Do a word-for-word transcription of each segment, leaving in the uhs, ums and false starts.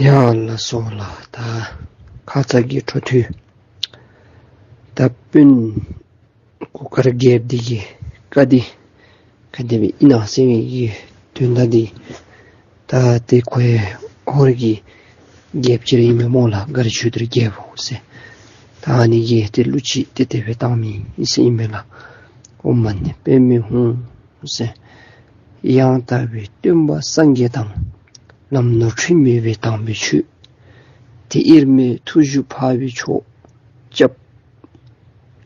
ཡ་ལགས་སོ་ལགས། ད་ཁ་ཙ་གི་འཕྲོ་མཐུད་ད་དཔོན་གུར་དཀར་རྒྱལཔོ་འདི་གི་བཀའ་འདི་ག་དེ་སྦེ་ཨིན་ན་ཟེར་བའི་གི་དོན་དག་འདི་ད་ཏེ་ཁོ་ཧོར་གྱི་རྒྱལཔོ་ཅིག་ར་ཨིན་མས་སྨོ་ལགས། མགར་ཆོས་རྒྱལ་རྒྱལཔོ་ཟེར། ད་ཨ་ནི་གིས་ཏེ་གླུ་ཅིག་ཏེ་དེ་སྦེ་བཏང་མི་ཨིན་ཟེར་ཨིན་པས་ལགས། ཨོཾ་མ་ཎི་པདྨེ་ཧཱུྃ་ཟེར། ཡང་དག་པའི་སྟོན་པ་སངས་རྒྱས་དང་། ལམ་ནོར་འཁྲུལ་མེད་པའི་དམ་པའི་ཆོས། ཏེ་དབྱེར་མེད་ཐུགས་རྒྱུད་འཕགས་པའི་མཆོག་སྐྱབས།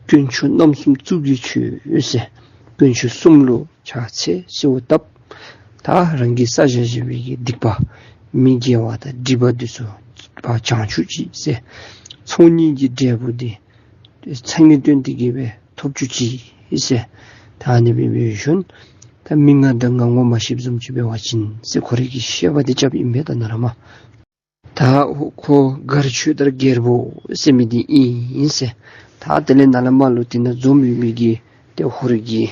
དཀོན་མཆོག་རྣམ་གསུམ་གཙུག་གི་མཆོག་ཟེར། དཀོན་མཆོག་གསུམ་ལུ་ཕྱག་འཚལ་གསོལཝ་བཏབ། ད་རང་གི་བསགས་བཞག་བཞག་པའི་གི་སྡིག་པ་མི་དགེ་བ་དང་སྒྲིབ་པ་འདི་ཚུ་ཕར་བྱང་ཆུབ་ཅིག་ཟེར། ཚོགས་གཉིས་ཀྱི་འབྲས་བུ་འདི་མཚན་ཉིད་སྟོན་ཏེ་གི་སྦེ་ཐོབ་བཅུག་ཅིག་ཟེར། ད་ཨ་ནི་སྦེ་འབད་ཞིནམ་ད་མི་ང་དང་ང་ངོ་མ་ཤེསཔ་བཟུམ་ཅིག་འབད་བ་ཅིན་ཟེར་ཁོ་རའི་གི་བཤད་པ་འདི་རྐྱབ་ཨིན་པས། ད་ནཱ་ལས་མར་ད་ཁོ་མགར་ཆོས་དར་རྒྱལ་པོ་ཟེར་མི་འདི་ཨིན་ཟེར། ད་དེ་ལས་ནཱ་ལས་མར་ལུ་དེ་ནང་འཛོམས་ཡོད་མི་གི་ཏེ་ཧོར་གྱི་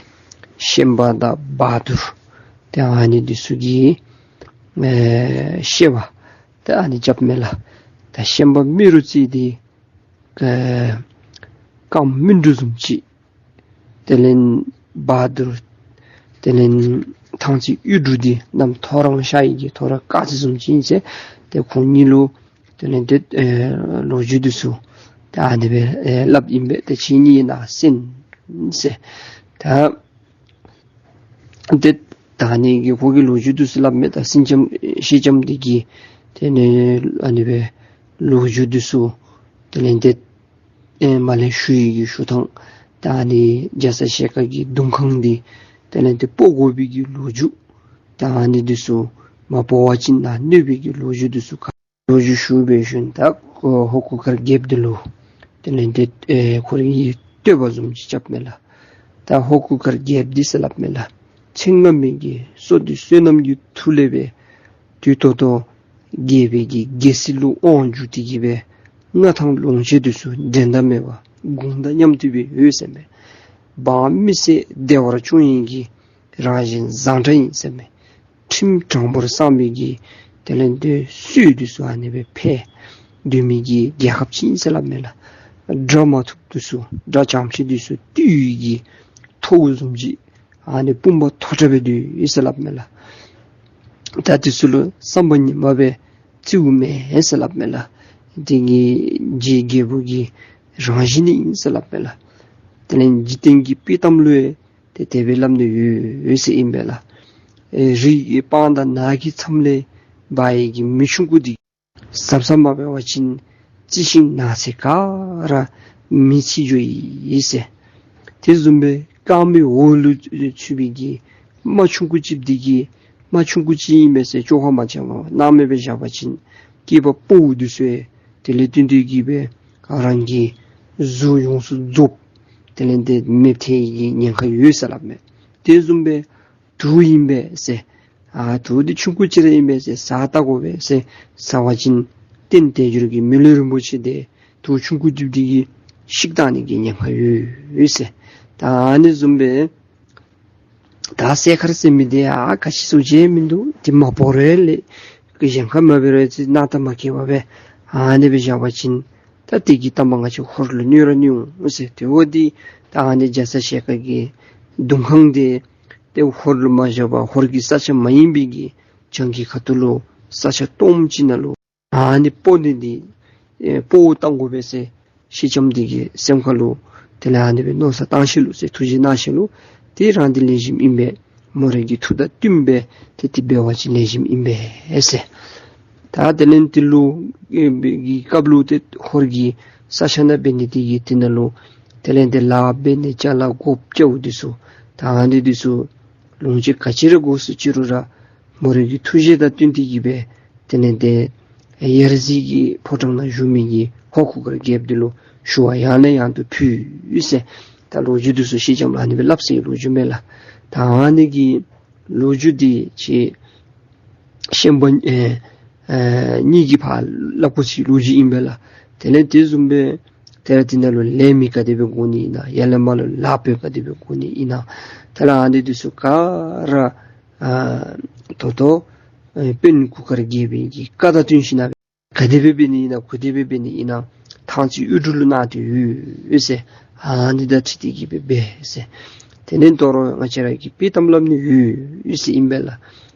ཤན་པ་དང་བ་དུར་ཏེ་ཨ་ནི་འདི་ཚུ་གི་ཨེ་བཤད་པ་ཏེ་ཨ་ནི་རྐྱབ་མས་ལགས། ད་ཤན་པ་རྨེ་རུ་རྩེ་འདི་ཀ་རྐངམ་སྨིན་དྲུག་བཟུམ་ཅིག། དེ་ལས་བ་དུར་དེ་ལས་ཐང་རྩེ་གཡུ་འབྲུག་འདི་གནམ་ཐོ་རངས་ཤར་ཡི་གི་ཐོ་རངས་དཀར་རྩི་བཟུམ་ཅིག་ཨིན་ཟེར། ཏེ་ཁོང་གཉིས་ལུ་དེ་ལས་ཏེ་ཨེ་ལོ་རྒྱུས་འདི་ཚུ་ད་ཨ་ནི་སྦེ་ཨེ་སླབ་ཨིན་པས། ཏེ་ཁྱེད་གཉིས་ནཱ་གསན་ཟེར། ད་ཏེ་ད་ཨ་ནི་གི་ཁོ་གི་ལོ་རྒྱུས་འདི་ཚུ་སླབ་མས། ད་སེང་ལྕམ་སེང་ལྕམ་འདི་གིས་དེ་ལས་ཨ་ནི་སྦེ་ལོ་རྒྱུས་འདི་ཚུ་དེ་ལས་ཏེ་ཨེ་མར་ལས་ཞུ་ཡི་གི་ཞུ་ཐངས། ད་ཨ་ནི་རྒྱ་ཚ་ཞལ་དཀར་གྱི་གདུང་ཁང་འདི་དེ་ལས་ཏེ་སྤོ་དགོ་པའི་གི་ལོ་རྒྱུས། ད་ཨ་ནི་འདི་ཚུ་མ་སྤོ་བ་ཅིན་ནཱ་གནོད་པའི་གི་ལོ་རྒྱུས་འདི་ཚུ་ག་ལོ་རྒྱུས་ཞུ་འབད་ཞིནམ་ད་ཧོར་གུར་དཀར་རྒྱལཔོ་འདི་ལུ་དེ་ལས་ཏེ་ཨེ་ཁོ་རའི་གི་བསྟོད་པ་བཟུམ་ཅིག་རྐྱབ་མས་ལགས། ད་ཧོར་གུར་དཀར་རྒྱལཔོ་འདི་ཟེར་སླབ་མས་ལགས། ཚེ་སྔ་མའི་གི་བསོད་བདེ་བསོད་ནམས་ཀྱི་མཐུ་ལས་སྦེ་དུས་ཐོག་ཏུ་རྒྱལ་པོའི་གི་རྒྱལ་སྲིད་ལུ་དབང་བསྒྱུར་ཏེ་གི་སྦེ་མངའ་ཐང་ལོངས་སྤྱོད་འདི་ཚུ་འགྲན་ཟླ་མེད་པ་དགུང་དང་མཉམ་དུ་སྦེ་ཡོད་ཟེར་མས། འབངས་མི་སེར་བདེ་བར་སྐྱོང་ནི་གི་རང་བཞིན་བཟང་དྲགས་ཨིན་ཟེར་མས། ཁྲིམས་དྲང་པོར་བསྲང་བའི་གི་དེ་ལས་ཏེ་སྲོལ་འདི་ཚུ་ཨ་ནི་སྦེ་འཕེལ་སྡོད་མི་གི་རྒྱལ་ཁབ་ཅིག་ཨིན་ཟེར་སླབ་མས་ལགས། དགྲ་མ་ཐུབ་འདི་ཚུ་དགྲ་འཇོམས་ཤིང་འདི་ཚུ་བཏུལ་བའི་གི་ཐོཝ་བཟུམ་ཅིག་ཨ་ནི་དཔུང་པ་མཐོ་དྲགས་སྦེ་སྡོད་ཡི་ཟེར་སླབ་མས་ལགས། ད་འདི་ཚུ་ལུ་བསམ་པ་ངན་པ་སྦེ་བརྩིཝ་མེན་ཟེར་སླབ་མས་ལགས། འདི་གི་རྗེ་རྒྱལ་པོ་གི་རང་བཞིན་ཨིན་ཟེར་སླབ་མས་ལགས། དེ་ལས་འཇིག་རྟེན་གྱི་དཔྱེ་གཏམ་ལུ་ཡང་ཏེ་དེ་སྦེ་སླབ་ནི་ཡོད་ཟེར་ཨིན་པས་ལགས། ཨེ་རི་གི་སྤང་དང་ནགས་ཀྱི་མཚམས་ལས་འབག་ཡི་གི་མི་ཆུང་ཀུ་འདི་གཟབ་གཟབ་མ་འབད་བ་ཅིན་རྩི་ཤིང་ནགས་ཚལ་ག་ར་མེ་འཚིག་འགྱོ་ཡི་ཟེར། དེ་བཟུམ་སྦེ་རྐངམའི་འོག་ལུ་ཚུད་པའི་གི་རྨ་ཆུང་ཀུ་ཅིག་འདི་གིས་རྨ་ཆུང་ཀུ་ཅིག་ཨིན་མས་ཟེར་བཅོས་ཁ་མ་རྐྱབ་པར་སྣང་མེད་སྦེ་བཞག་པ་ཅིན་སྐྱེས་པ་ཕོ་འདི་ཚུ་ཡང་དེ་ལས་བརྟེན་ཏེ་གི་སྦེ་ཁོ་ར་གི་གཟུགས་ཡོངས་སུ་རྫོགས། དེ་ལས་ཏེ་མེདཔ་ཐལ་ནི་གི་ཉེན་ཁ་ཡོད་ཟེར་སླབ་མས། དེ་བཟུམ་སྦེ་དུག་ཨིན་པས་ཟེར། ཨ་དུག་འདི་ཆུང་ཀུ་ཅིག་ར་ཨིན་པས་ཟེར་ཟ་བལྟ་དགོ་པས་ཟེར་ཟ་བ་ཅིན་རྟེན་དལ་འབྱོར་གྱི་མི་ལུས་རིན་པོ་ཆེ་འདི་དུག་ཆུང་ཀུ་འདི་གིས་བཤིག་བཏང་ནི་གི་ཉེན་ཁ་ཡོད་ཟེར། ད་ཨ་ནི་བཟུམ་སྦེ་ད་སྲས་མཁར་ཟེར་མི་འདི་ཡང་ག་ཅི་ཟེར་བྱས་མིན་འདུག། འདི་མ་བོར་བར་ལས་ཀྱི་ཞིང་ཁམས་མ་བོར་བར་ཅིག་སྣང་དག་མ་སྐྱེས་པར་སྦེ་ཨ་ནི་སྦེ་བཞག་པ་ཅིན་ད་འདི་གིས་ད་མ་ང་བཅས་ཧོར་ལུ་གནོད་ར་གནོད་འོང་ཟེར། དེ་འབདཝ་ད་ད་ཨ་ནི་རྒྱ་ཚ་ཞལ་དཀར་གྱི་གདུང་ཁང་འདི་ཏེ་ཧོར་ལུ་མ་བཞག་པར་ཧོར་གྱི་ས་ཆ་མ་ཡིན་པའི་གི་བྱང་གི་ཁ་ཐུག་ལུ་ས་ཆ་སྟོངམ་ཅིག་ནང་ལུ་ཨ་ནི་སྤོ་ནི་འདི་ཨེ་སྤོ་བཏང་དགོ་པས་ཟེར་སེང་ལྕམ་འདི་གི་སེམས་ཁ་ལུ་དེ་ལས་ཨ་ནི་སྦེ་མནོ་བསམ་བཏང་ཞིནམ་ལུ་ཟེར་ཐུགས་རྗེ་གནང་ཞིནམ་ལུ་ཏེ་རང་འདི་ལེགས་ཤོམ་ཨིན་པས། མོ་རའི་གི་ཐུགས་དང་བསྟུན་སྦེ་ཏེ་དེ་འབད་བ་ཅིན་ལེགས་ཤོམ་ཨིན་པས་ཟེར། ད་དེ་ལས་དེ་ལུ་ཨེ་གི་སྐབས་ལུ་ཏེ་ཧོར་གྱི་ས་ཆ་ནང་འབད་ནི་དེ་གིས་དེ་ནང་ལུ་དེ་ལས་ཏེ་ལཱ་འབད་ནི་ཅ་ལ་སྒོ་བརྒྱབ་འདི་ཚུ་ད་ཨ་ནི་འདི་ཚུ་ལོངས་སྤྱོད་ག་ཅི་ར་དགོ་ས་ཅི་རུང་ར་མོ་རའི་གི་ཐུགས་བཞེད་དང་བསྟུན་ཏེ་གི་སྦེ་དེ་ལས་ཏེ་ཡར་རྩེ་གི་ཕོ་བྲང་ནང་བཞུགས་མི་གི་ཧོར་གུར་དཀར་རྒྱལཔོ་འདི་ལུ་ཞུ་བ་ཡང་ནས་ཡང་དུ་ཕུལ་ཡི་ཟེར། ད་ལོ་རྒྱུས་འདི་ཚུ་སེང་ལྕམ་ལུ་ཨ་ནི་སྦེ་སླབ་ཟེར་ལོ་རྒྱུས་མས་ལགས། ད་ཨ་ནི་གི་ལོ་རྒྱུས་འདི་ཅིག་ཤན་པ་ཨེ་ཨེ་གཉིས་ཀྱིས་ཕར་སླབ་དགོ་ཟེར་ལོ་རྒྱུས་ཨིན་པས་ལགས། དེ་ལས་དེ་བཟུམ་སྦེ་ཏེ་ར་དེ་ནང་ལུ་ལས་མི་ག་དེ་སྦེ་དགོ་ནི་ཨིན་ན། ཡར་ལས་མར་ལུ་ལཱ་དཔོན་ག་དེ་སྦེ་དགོ་ནི་ཨིན་ན། དེ་ལས་ཨ་ནི་འདི་ཚུ་ག་ར་ཨ་ད་ལྟོ་ཨེ་དཔོན་གུར་དཀར་རྒྱལ་པོའི་གི་བཀའ་དང་བསྟུན་ཞིནམ་ལས་ ག་དེ་སྦེ་འབད་ནི་ཨིན་ན་ག་དེ་སྦེ་འབད་ནི་ཨིན་ན་ཐང་རྩེ་གཡུ་འབྲུག་ལུ་གནང་སྟེ་ཡོད་ཟེར། ཨ་ནི་དང་འཁྲིལ་ཏེ་གིས་སྦེ་འབད་ཟེར། དེ་ལས་དོ་རུང་ང་བཅས་ར་གིས་དཔྱེ་གཏམ་སླབ་ནི་ཡོད་ཟེར་ཨིན་པས་ལགས།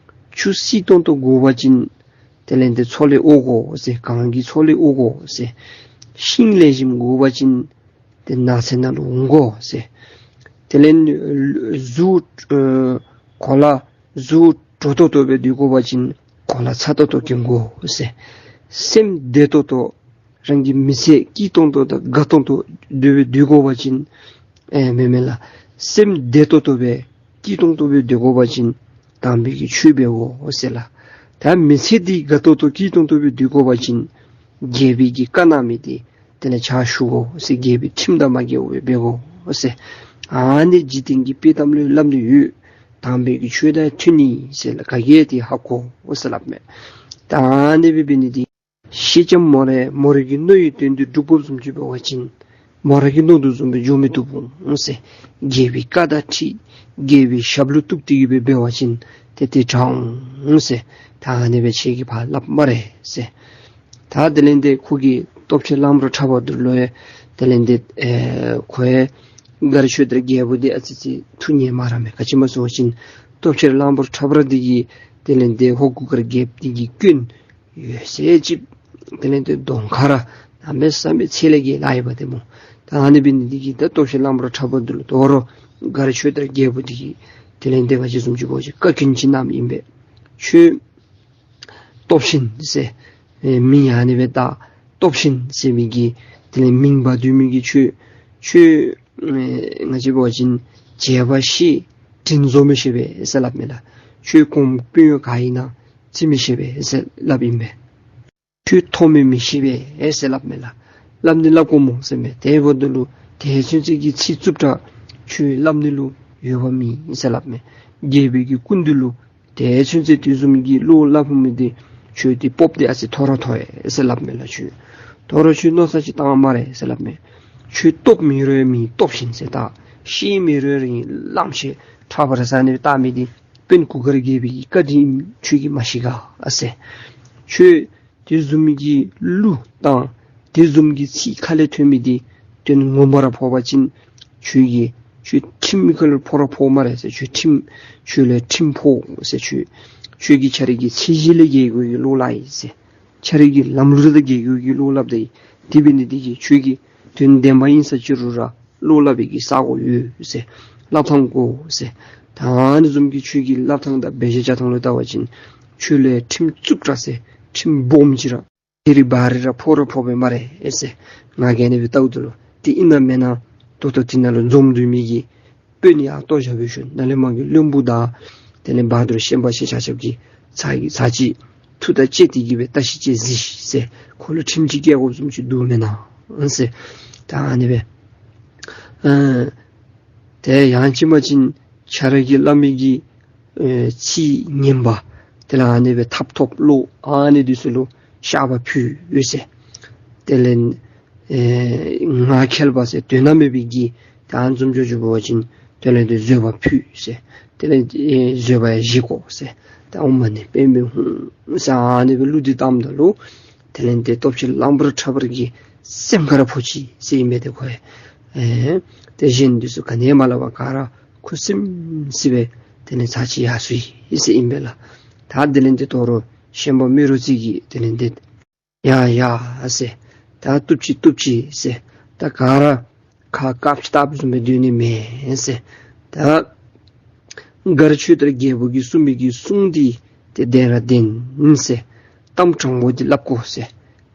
ཆུ་བསིལ་ཏོང་ཏོ་དགོ་པ་ཅིན་དེ་ལས་འདི་མཚོ་ལས་དབོ་དགོ་ཟེར། གངས་ཀྱི་མཚོ་ལས་དབོ་དགོ་ཟེར། ཤིང་ལེགས་ཤོམ་དགོ་པ་ཅིན་ཏེ་ནགས་ཚལ་ནང་ལུ་འོང་དགོ་ཟེར། དེ་ལས་གཟུགས་ཨེ་གོ་ལ་གཟུགས་དྲོ་ཏོག་ཏོ་སྦེ་སྡོད་དགོ་པ་ཅིན་གོ་ལ་ཚ་ཏོག་ཏོ་གྱོན་དགོ་ཟེར། སེམས་བདེ་ཏོག་ཏོ་རང་གི་མི་ཚེ་སྐྱིད་ཏོང་ཏོ་དང་དགའ་ཏོང་ཏོ་སྡོད་སྦེ་སྡོད་དགོ་པ་ཅིན་ཨེ་མེན་མེན་ལགས། སེམས་བདེ་ཏོག་ཏོ་སྦེ་སྐྱིད་ཏོང་ཏོ་སྦེ་སྡོད་དགོ་པ་ཅིན་དམ་པའི་གི་ཆོས་འབད་དགོ་ཟེར་ལགས། ད་མི་ཚེ་འདི་དགའ་ཏོག་ཏོ་སྐྱིད་ཏོང་ཏོ་སྦེ་སྡོད་དགོ་པ་ཅིན་རྒྱལ་པོའི་གི་བཀའ་གནང་མི་འདི་དེ་ལས་ཕྱག་ཞུ་དགོ་ཟེར། རྒྱལ་པོའི་ཁྲིམས་དང་མ་འགལཝ་སྦེ་འབད་དགོ་ཟེར། ཨ་ནི་འཇིག་རྟེན་གྱི་དཔྱེ་གཏམ་ལུ་སླབ་ནི་ཡོད། དམ་པའི་གི་ཆོས་དང་མཐུན་ནི་ཟེར་ལགས། ག་གིས་ཡང་ཏེ་ཧ་གོ་ཟེར་སླབ་མས། ད་ཨ་ནི་སྦེ་འབད་ནི་འདི་སེང་ལྕམ་མོ་ར་མོ་རའི་གི་མནོ་བའི་དོན་འདི་འགྲུབ་དགོཔ་བཟུམ་ཅིག་འབད་བ་ཅིན་མོ་ར་གི་མནོ་དོ་བཟུམ་སྦེ་འགྱོ་མི་བཏུབ་འོང་ཟེར། རྒྱལ་པོའི་བཀའ་དང་འཁྲིལ་རྒྱལ་པོའི་ཞབས་ལུ་གཏུགས་ཏེ་གིས་སྦེ་འབད་བ་ཅིན་ཏེ་དེ་དྲག་འོང་ཟེར། ད་ཨ་ནི་སྦེ་ཁྱེད་ཀྱིས་ཕར་སླབ་སྨ་རེ་ཟེར། ད་དེ་ལས་འདི་ཁོ་གིས་སྟོབས་ཆེན་གླང་པོ་ཁྲ་བོ་འདི་ལུ་ཡང་དེ་ལས་འདི་ཨེ་ཁོ་ཡང་མགར་ཆོས་དར་རྒྱལ་པོ་འདི་ཨ་ཙི་ཅིག་ཐུགས་མཉེས་སྨ་རེ་མས། ག་ཅི་སྨོ་ཟེར་བ་ཅིན་སྟོབས་ཆེན་གླང་པོ་ཁྲ་བོ་འདི་གིས་དེ་ལས་འདི་ཧོར་གུར་དཀར་རྒྱལཔོ་འདི་གི་སྐྱོན་ཡོད་ཚད་ཅིག་དེ་ལས་འདི་གདོང་ཁར་ར་གནམ་མེད་ས་མེད་ཚད་ལས་བརྒལ་སླབ་ཡི་པ་ཏེ་སྨོ། ད་ཨ་ནི་འབད་ནི་འདི་གིས་ད་སྟོབས་ཆེན་གླང་པོ་ཁྲ་བོ་འདི་ལུ་དོ་རུང་མགར་ཆོས་དར་རྒྱལ་པོ་འདི་གིས་དེ་ལས་འདི་ག་ཅི་བཟུམ་ཅིག་འབད་བ་ཅིན་བཀའ་བཀྱོན་ཅིག་གནངམ་ཨིན་པས། ཁྱོད་སྟོབས་ཆེན་ཟེར་ཨེ་མིང་ཨ་ནི་སྦེ་བཏགས། སྟོབས་ཆེན་ཟེར་མི་གི་དེ་ལས་མིང་འབག་སྡོད་མི་གི་ཁྱོད་ཁྱོད་ཨེ་ང་བཅས་འབད་བ་ཅིན་བྱེད་པ་ཤེས་དྲིན་གཟོ་མི་ཤེས་པས་ཟེར་སླབ་མས་ལགས། ཁྱོད་གོང་དཔོན་ག་ཨིན་ན་བརྩི་མི་ཤེས་པས་ཟེར་སླབ་ཨིན་པས། ཁྱོད་མཐོ་དམན་མི་ཤེས་པས་ཟེར་སླབ་མས་ལགས། སླབ་ནི་སླབ་དགོ་སྨོ་ཟེར་མས། དེ་འབདཝ་ད་ལུ་དེ་ཚུན་ཚོད་ཀྱི་ཚིག་རྩུབ་དྲགས་ཁྱོད་སླབ་ནི་ལུ་འོས་པ་མེད་ཟེར་སླབ་མས། རྒྱལ་པོའི་གི་སྐུ་མདུན་ལུ་དེ་ཚུན་ཚོད་དེ་བཟུམ་གྱི་བློ་སླབ་མི་འདི་ཁྱོད་འདི་སྤོབས་འདི་ཨ་ཙི་མཐོ་ར་མཐོ་ཡི་ཟེར་སླབ་མས་ལགས། ཁྱོད་དོ་རུང་ཁྱོད་མནོ་བསམ་ཅིག་བཏང་སྨ་རེ་ཟེར་སླབ་མས། ཁྱོད་སྟོབས་མེད་རུང་མི་སྟོབས་ཆེན་ཟེར་བཏགས། ཤེད་མེད་རུང་རིང་གླང་ཆེན་ཁྲ་བོ་ར་ཟེར་ཨ་ནི་བཏགས་མི་འདི་དཔོན་གུར་དཀར་རྒྱལ་པོའི་གི་བཀའ་དྲིན་ཁྱོད་ཀྱིས་མ་ཤེས་ག་ཨ་ཟེར། ཁྱོད་དེ་བཟུམ་གྱི་གླུ་དང་དེ་བཟུམ་གྱི་ཚིག་ཁ་ལས་ཐོན་མི་འདི་དོན་ངོ་མ་ར་ཕོག་པ་ཅིན་ཁྱོད་ཀྱི་ཁྱོད་ཁྲིམས་ཁ་ལུ་ཕོག་ར་ཕོག་སྨ་རེ་ཟེར། ཁྱོད་ཁྲིམས་ཁྱོད་ལུ་ཁྲིམས་ཕོག་ཟེར། ཁྱོད་ཁྱོད་ཀྱིས་ཁྱོད་རའི་གི་ཚད་གཞི་ལས་བརྒལ་དགོ་གི་བློ་སླབ་ཡི་ཟེར། ཁྱོད་རའི་གི་ལམ་ལུགས་དང་བརྒལ་དགོ་གི་བློ་སླབ་ད་ཡི། དེ་འབད་ནི་འདི་གིས་ཁྱོད་ཀྱིས་དོན་བདེན་པ་ཨིན་ས་ཅི་རུང་ར་བློ་སླབ་པའི་གི་ས་གོ་ཡོད་ཟེར། སླབ་ཐངས་དགོ་ཟེར། ད་ཨ་ནི་བཟུམ་གྱི་ཁྱོད་ཀྱི་སླབ་ཐངས་དང་འབད་བཞག་བྱ་ཐངས་ལུ་བལྟ་བ་ཅིན་ཁྱོད་ལུ་ཁྲིམས་རྩུབ་དྲགས་ཟེར། ཁྲིམས་སྦོམ་ཅིག་ར་ཧེ་རི་བ་རི་ར་ཕོག་ར་ཕོག་པས་སྨ་རེ་ཟེར། ང་གིས་ཨ་ནི་སྦེ་བལྟཝ་ད་ལུ་དེ་ཨིན་ན་མེན་ན་ད་ལྟོ་དེ་ནང་ལུ་འཛོམས་སྡོད་མི་གི་དཔོན་ཡང་ལྟོ་བཞག་པའི་ཤུལ་ནཱ་ལས་མར་གྱི་བློན་པོ་དང་དེ་ལས་བ་དུར་ཤན་པ་ཞེས་བྱ་ཁྱབ་ཀྱིས་ཚར་གྱི་ཚར་གཅིག་ཐུགས་ཐག་བཅད་དེ་གིས་སྦེ་བརྟག་ཞིབ་དཔྱད་གཟིགས་ཟེར། ཁོ་ལུ་ཁྲིམས་ཅིག་བཀལ་དགོཔ་བཟུམ་ཅིག་འདུག་མེན་ན་ཟེར། ད་ཨ་ནི་སྦེ་ཨ་དེ་ཡང་ཅིན་མ་ཅིན་ཁྱོད་ར་གིས་སླབ་མི་གི་ཨེ་ཚིག་ངན་པ་དེ་ལས་ཨ་ནི་སྦེ་ཐབ་ཐོབ་ལོག་ཨ་ནི་འདི་ཚུ་ལུ་བཤགས་པ་ཕུལ་ཡོད་ཟེར། དེ་ལས་ཨེ་ངག་འཁྱལ་བ་ཟེར་དོན་དག་མེད་པའི་གི་ད་ཨ་ནི་བཟུམ་ཅིག་འབད་བ་ཅིན་དེ་ལས་འདི་བཟོད་པ་ཕུལ་ཟེར། དེ་ལས་ཨེ་བཟོད་པ་ཡང་བཞེས་དགོ་ཟེར། ད་ཨོཾ་མ་ཎི་པདྨེ་ཧཱུྃ་ཟེར་ཨ་ནི་སྦེ་གླུ་འདི་བཏངམ་ད་ལུ་དེ་ལས་འདི་སྟོབས་ཆེན་གླང་པོ་ཁྲ་བོ་གི་སེམས་ཁར་ཕོག་ཅི་ཟེར་ཨིན་མས། ཏེ་ཁོ་ཨེ་དེ་གཞན་འདི་ཚུ་ག་ནི་ཡང་མ་སླབ་པར་ག་ར་ཁུ་སིམ་སི་སྦེ་དེ་ལས་ཚར་གཅིག་ཡར་སོ་ཡི་ཟེར་ཨིན་པས་ལགས། ད་དེ་ལས་འདི་དོ་རུང་ཤན་པ་རྨེ་རུ་རྩེ་གིས་དེ་ལས་འདི་ཡ་ཡ་ཟེར། ད་བཏུབ་ཅི་བཏུབ་ཅི་ཟེར། ད་ག་ར་ཁ་བཀབ་ཅི་བཏབ་བཟུམ་སྦེ་སྡོད་ནི་མེན་ཟེར། ད་མགར་ཆོས་དར་རྒྱལ་པོ་གིས་གསུངས་མི་གི་གསུང་འདི་དེ་བདེན་ར་བདེན་ཟེར། གཏམ་དྲང་པོ་འདི་སླབ་དགོ་ཟེར།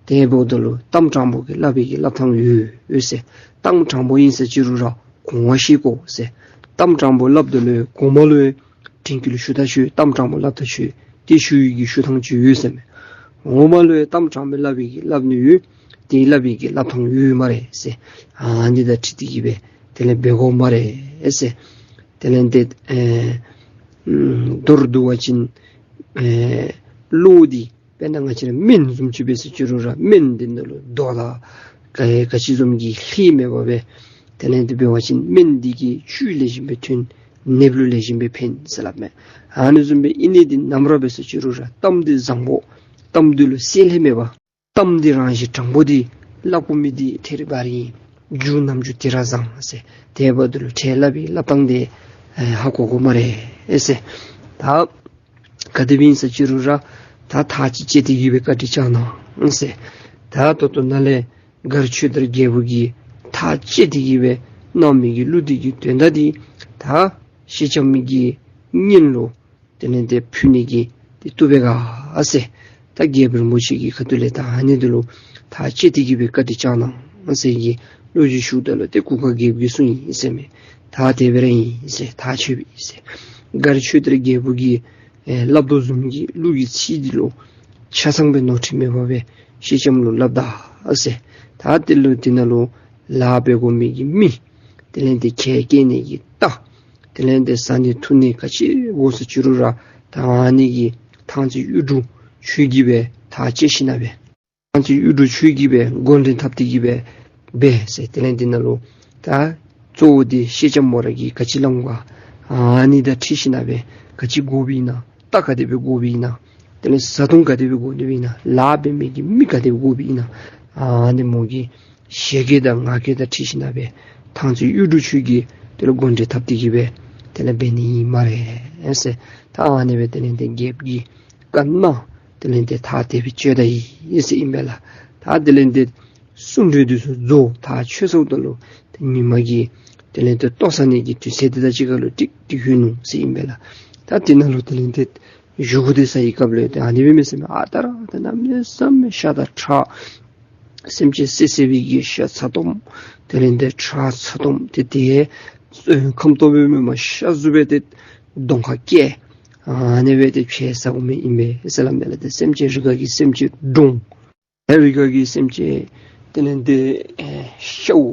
དེ་འབདཝ་ད་ལུ་གཏམ་དྲང་པོ་གི་སླབ་པའི་གི་སླབ་ཐངས་ཡོད་ཡོད་ཟེར། གཏམ་དྲང་པོ་ཨིན་ས་ཅི་རུང་ར་གོང་བ་བཤད་དགོ་ཟེར། གཏམ་དྲང་པོ་སླབ་ད་ལུ་གོང་མ་ལུ་དྲན་སྐུལ་ཞུ་ད་ཞུ། གཏམ་དྲང་པོ་སླབ་ད་ཞུ། དེ་ཞུ་ཡི་གི་ཞུ་ཐངས་ཅིག་ཡོད་ཟེར་མས། འོག་མ་ལུ་ཡང་གཏམ་དྲང་པོ་སླབ་པའི་གི་སླབ་ནི་ཡོད། དེ་སླབ་པའི་གི་སླབ་ཐངས་ཡོད་སྨ་རེ་ཟེར། ཨ་ནི་དང་འཁྲིལ་ཏེ་གིས་སྦེ་དེ་ལས་འབད་དགོ་སྨ་རེ་ཟེར། དེ་ལས་འདི་ཨེ་མདོར་བསྡུ་བ་ཅིན་ཨེ་བློ་འདི་དཔེར་ན་ང་བཅས་ར་སྨན་བཟུམ་ཅིག་འབད་ཟེར་ཅི་རུང་ར་སྨན་འདི་ནང་ལུ་མདོག་དང་ག་ག་ཅི་བཟུམ་གྱི་ལྷད་མེད་པར་སྦེ་དེ་ལས་འདི་འབད་བ་ཅིན་སྨན་འདི་གིས་བཅུད་ལེགས་ཤོམ་སྦེ་ཐོན། ནདཔ་ལུ་ལེགས་ཤོམ་སྦེ་ཕན་ཟེར་སླབ་མས། ཨ་ནི་བཟུམ་སྦེ་ཨིན་ནི་འདི་ནམ་ར་འབད་ཟེར་ཅི་རུང་ར་གཏམ་འདི་བཟང་པོ་གཏམ་འདི་ལུ་བསྲེ་ལྷད་མེད་པར་ གཏམ་འདི་རང་བཞིན་དྲང་པོ་འདི་སླབ་དགོ་མི་འདི་ཐད་རི་བ་རི་ཨིན། མཇུག་རྣམ་འགྱུར་དེ་ར་བཟང་ཟེར། དེ་འབདཝ་ད་ལུ་ཁྲལ་སླབ་པའི་སླབ་ཐངས་འདི་ཨེ་ཧ་གོ་དགོ་སྨ་རེ་ཟེར། ད་ག་དེ་སྦེ་ཨིན་ས་ཅི་རུང་ར་ད་ཐག་ཅིག་བཅད་དེ་གི་སྦེ་བཀའ་དྲིན་བསྐྱང་གནང་ཟེར། ད་ད་ལྟོ་ནཱ་ལས་མགར་ཆོས་དར་རྒྱལ་པོ་གིས་ཐག་བཅད་དེ་གི་སྦེ་གནང་མི་གི་གླུ་འདི་གི་དོན་དག་འདི་ད་སེང་ལྕམ་གྱི་གཉེན་ལུ་དེ་ལས་ཏེ་ཕུལ་ནི་གི་འདི་བཏུབ་པས་ག་ཟེར། ད་རྒྱལཔོ་རིན་པོ་ཆེ་གི་ཁ་ཐུག་ལས་ད་ཨ་ནི་འདི་ལུ་ཐག་བཅད་དེ་གི་སྦེ་བཀའ་དྲིན་བསྐྱང་གནང་ཟེར་གྱི་གླུ་ཅིག་ཞུཝ་ད་ལུ་ཏེ་གུར་དཀར་རྒྱལཔོ་གིས་གསུངས་ཡི་ཟེར་མས། ད་དེ་སྦེ་ར་ཨིན་ཟེར། ཐག་ཆོད་པས་ཟེར། མགར་ཆོས་དར་རྒྱལ་པོ་གིས་ཨེ་སླབ་དོ་བཟུམ་གྱི་གླུ་གི་ཚིག་འདི་ལུ་ཆ་ཚང་སྦེ་ནོར་འཁྲུལ་མེད་པར་སྦེ་སེང་ལྕམ་ལུ་སླབ་ད་ཟེར། ད་དེ་ལུ་དེ་ནང་ལུ་ལཱ་འབད་དགོ་མི་གི་མི་དེ་ལས་ཏེ་ཁལ་སྐྱེལ་ནི་གི་རྟ་དེ་ལས་ཏེ་བཟའ་ནི་འཐུང་ནི་ག་ཅི་དགོ་ས་ཅི་རུང་ར་ད་ཨ་ནི་གི་ཐང་རྩེ་གཡུ་འབྲུག་ཁྱོད་ཀྱིས་སྦེ་ཐག་བཅད་ཞིནམ་སྦེ་ཐང་རྩེ་གཡུ་འབྲུག་ཁྱོད་ཀྱིས་སྦེ་འགོ་འདྲེན་འཐབ་སྟེ་གི་སྦེ་འབད་ཟེར། དེ་ལས་དེ་ནང་ལུ་ད་གཙོ་བོ་འདི་སེང་ལྕམ་མོ་ར་གིས་ག་ཅི་སླབ་འོང་ག་ཨ་ནི་དང་འཁྲིལ་ཞིནམ་སྦེ་ག་ཅི་དགོཔ་ཨིན་ན། རྟ་ག་དེ་སྦེ་དགོཔ་ཨིན་ན། དེ་ལས་བཟའ་འཐུང་ག་དེ་སྦེ་དགོཔ་ཨིན་ན། ལཱ་འབད་མི་གི་མི་ག་དེ་སྦེ་དགོཔ་ཨིན་ན། ཨ་ནི་མོ་གི་བཞེས་སྒོ་དང་ངག་གི་དང་འཁྲིལ་ཞིནམ་སྦེ་ཐང་རྩེ་གཡུ་འབྲུག་ཁྱོད་ཀྱིས་དེ་ལུ་འགོ་འདྲེན་འཐབ་སྟེ་གི་སྦེ་དེ་ལས་འབད་ནི་ཨིན་སྨ་རེ་ཟེར། ད་ཨ་ནི་སྦེ་དེ་ལས་ཏེ་རྒྱལཔོ་གིས་བཀའ་གནང་། དེ་ལས་ཏེ་ཐག་དེ་སྦེ་བཅད་ད་ཡི་ཟེར་ཨིན་པས་ལགས། ད་དེ་ལས་ཏེ་གསུང་གྲོས་འདི་ཚུ་རྫོགས་ཐག་ཆོད་སོངམ་ད་ལུ་ཏེ་ཉིན་མ་གི་དེ་ལས་ཏེ་ལྟོ་བཟའ་ནི་གི་དུས་ཚོད་འདི་དང་གཅིག་ཁར་ལུ་ཏིག་ཏིག་ལྷོད་ནུག་ཟེར་ཨིན་པས་ལགས། ད་དེ་ནང་ལུ་དེ་ལས་ཏེ་བཞེས་སྒོ་འདི་ཟ་བའི་སྐབས་ལུ་ཏེ་ཨ་ནི་སྦེ་མས་ཟེར་མས། ཨ་རྟག་ར་ཏེ་གནམ་མེད་ས་མེད་ཤ་དང་ཁྲག་སེམས་ཅན་བསད་བསད་པའི་གི་ཤ་ཚ་ཏོམ་དེ་ལས་ཏེ་ཁྲག་ཚ་ཏོམ་ཏེ་དེ་ཁམ་ཏོ་སྦེ་མེན་པར་ཤ་གཟུགས་སྦེ་ཏེ་གདོང་ཁར་བཀལ་ཨ་ནི་སྦེ་ཏེ་ཕྱེ་ཟ་དགོ་མི་ཨིན་པས་ཟེར་སླབ་མས་ལགས། ཏེ་སེམས་ཅན་རི་ཁ་གི་སེམས་ཅན་འབྲོང་རི་ཁ་གི་སེམས་ཅན་དེ་ལས་ཏེ་ཨེ་ཤཝ་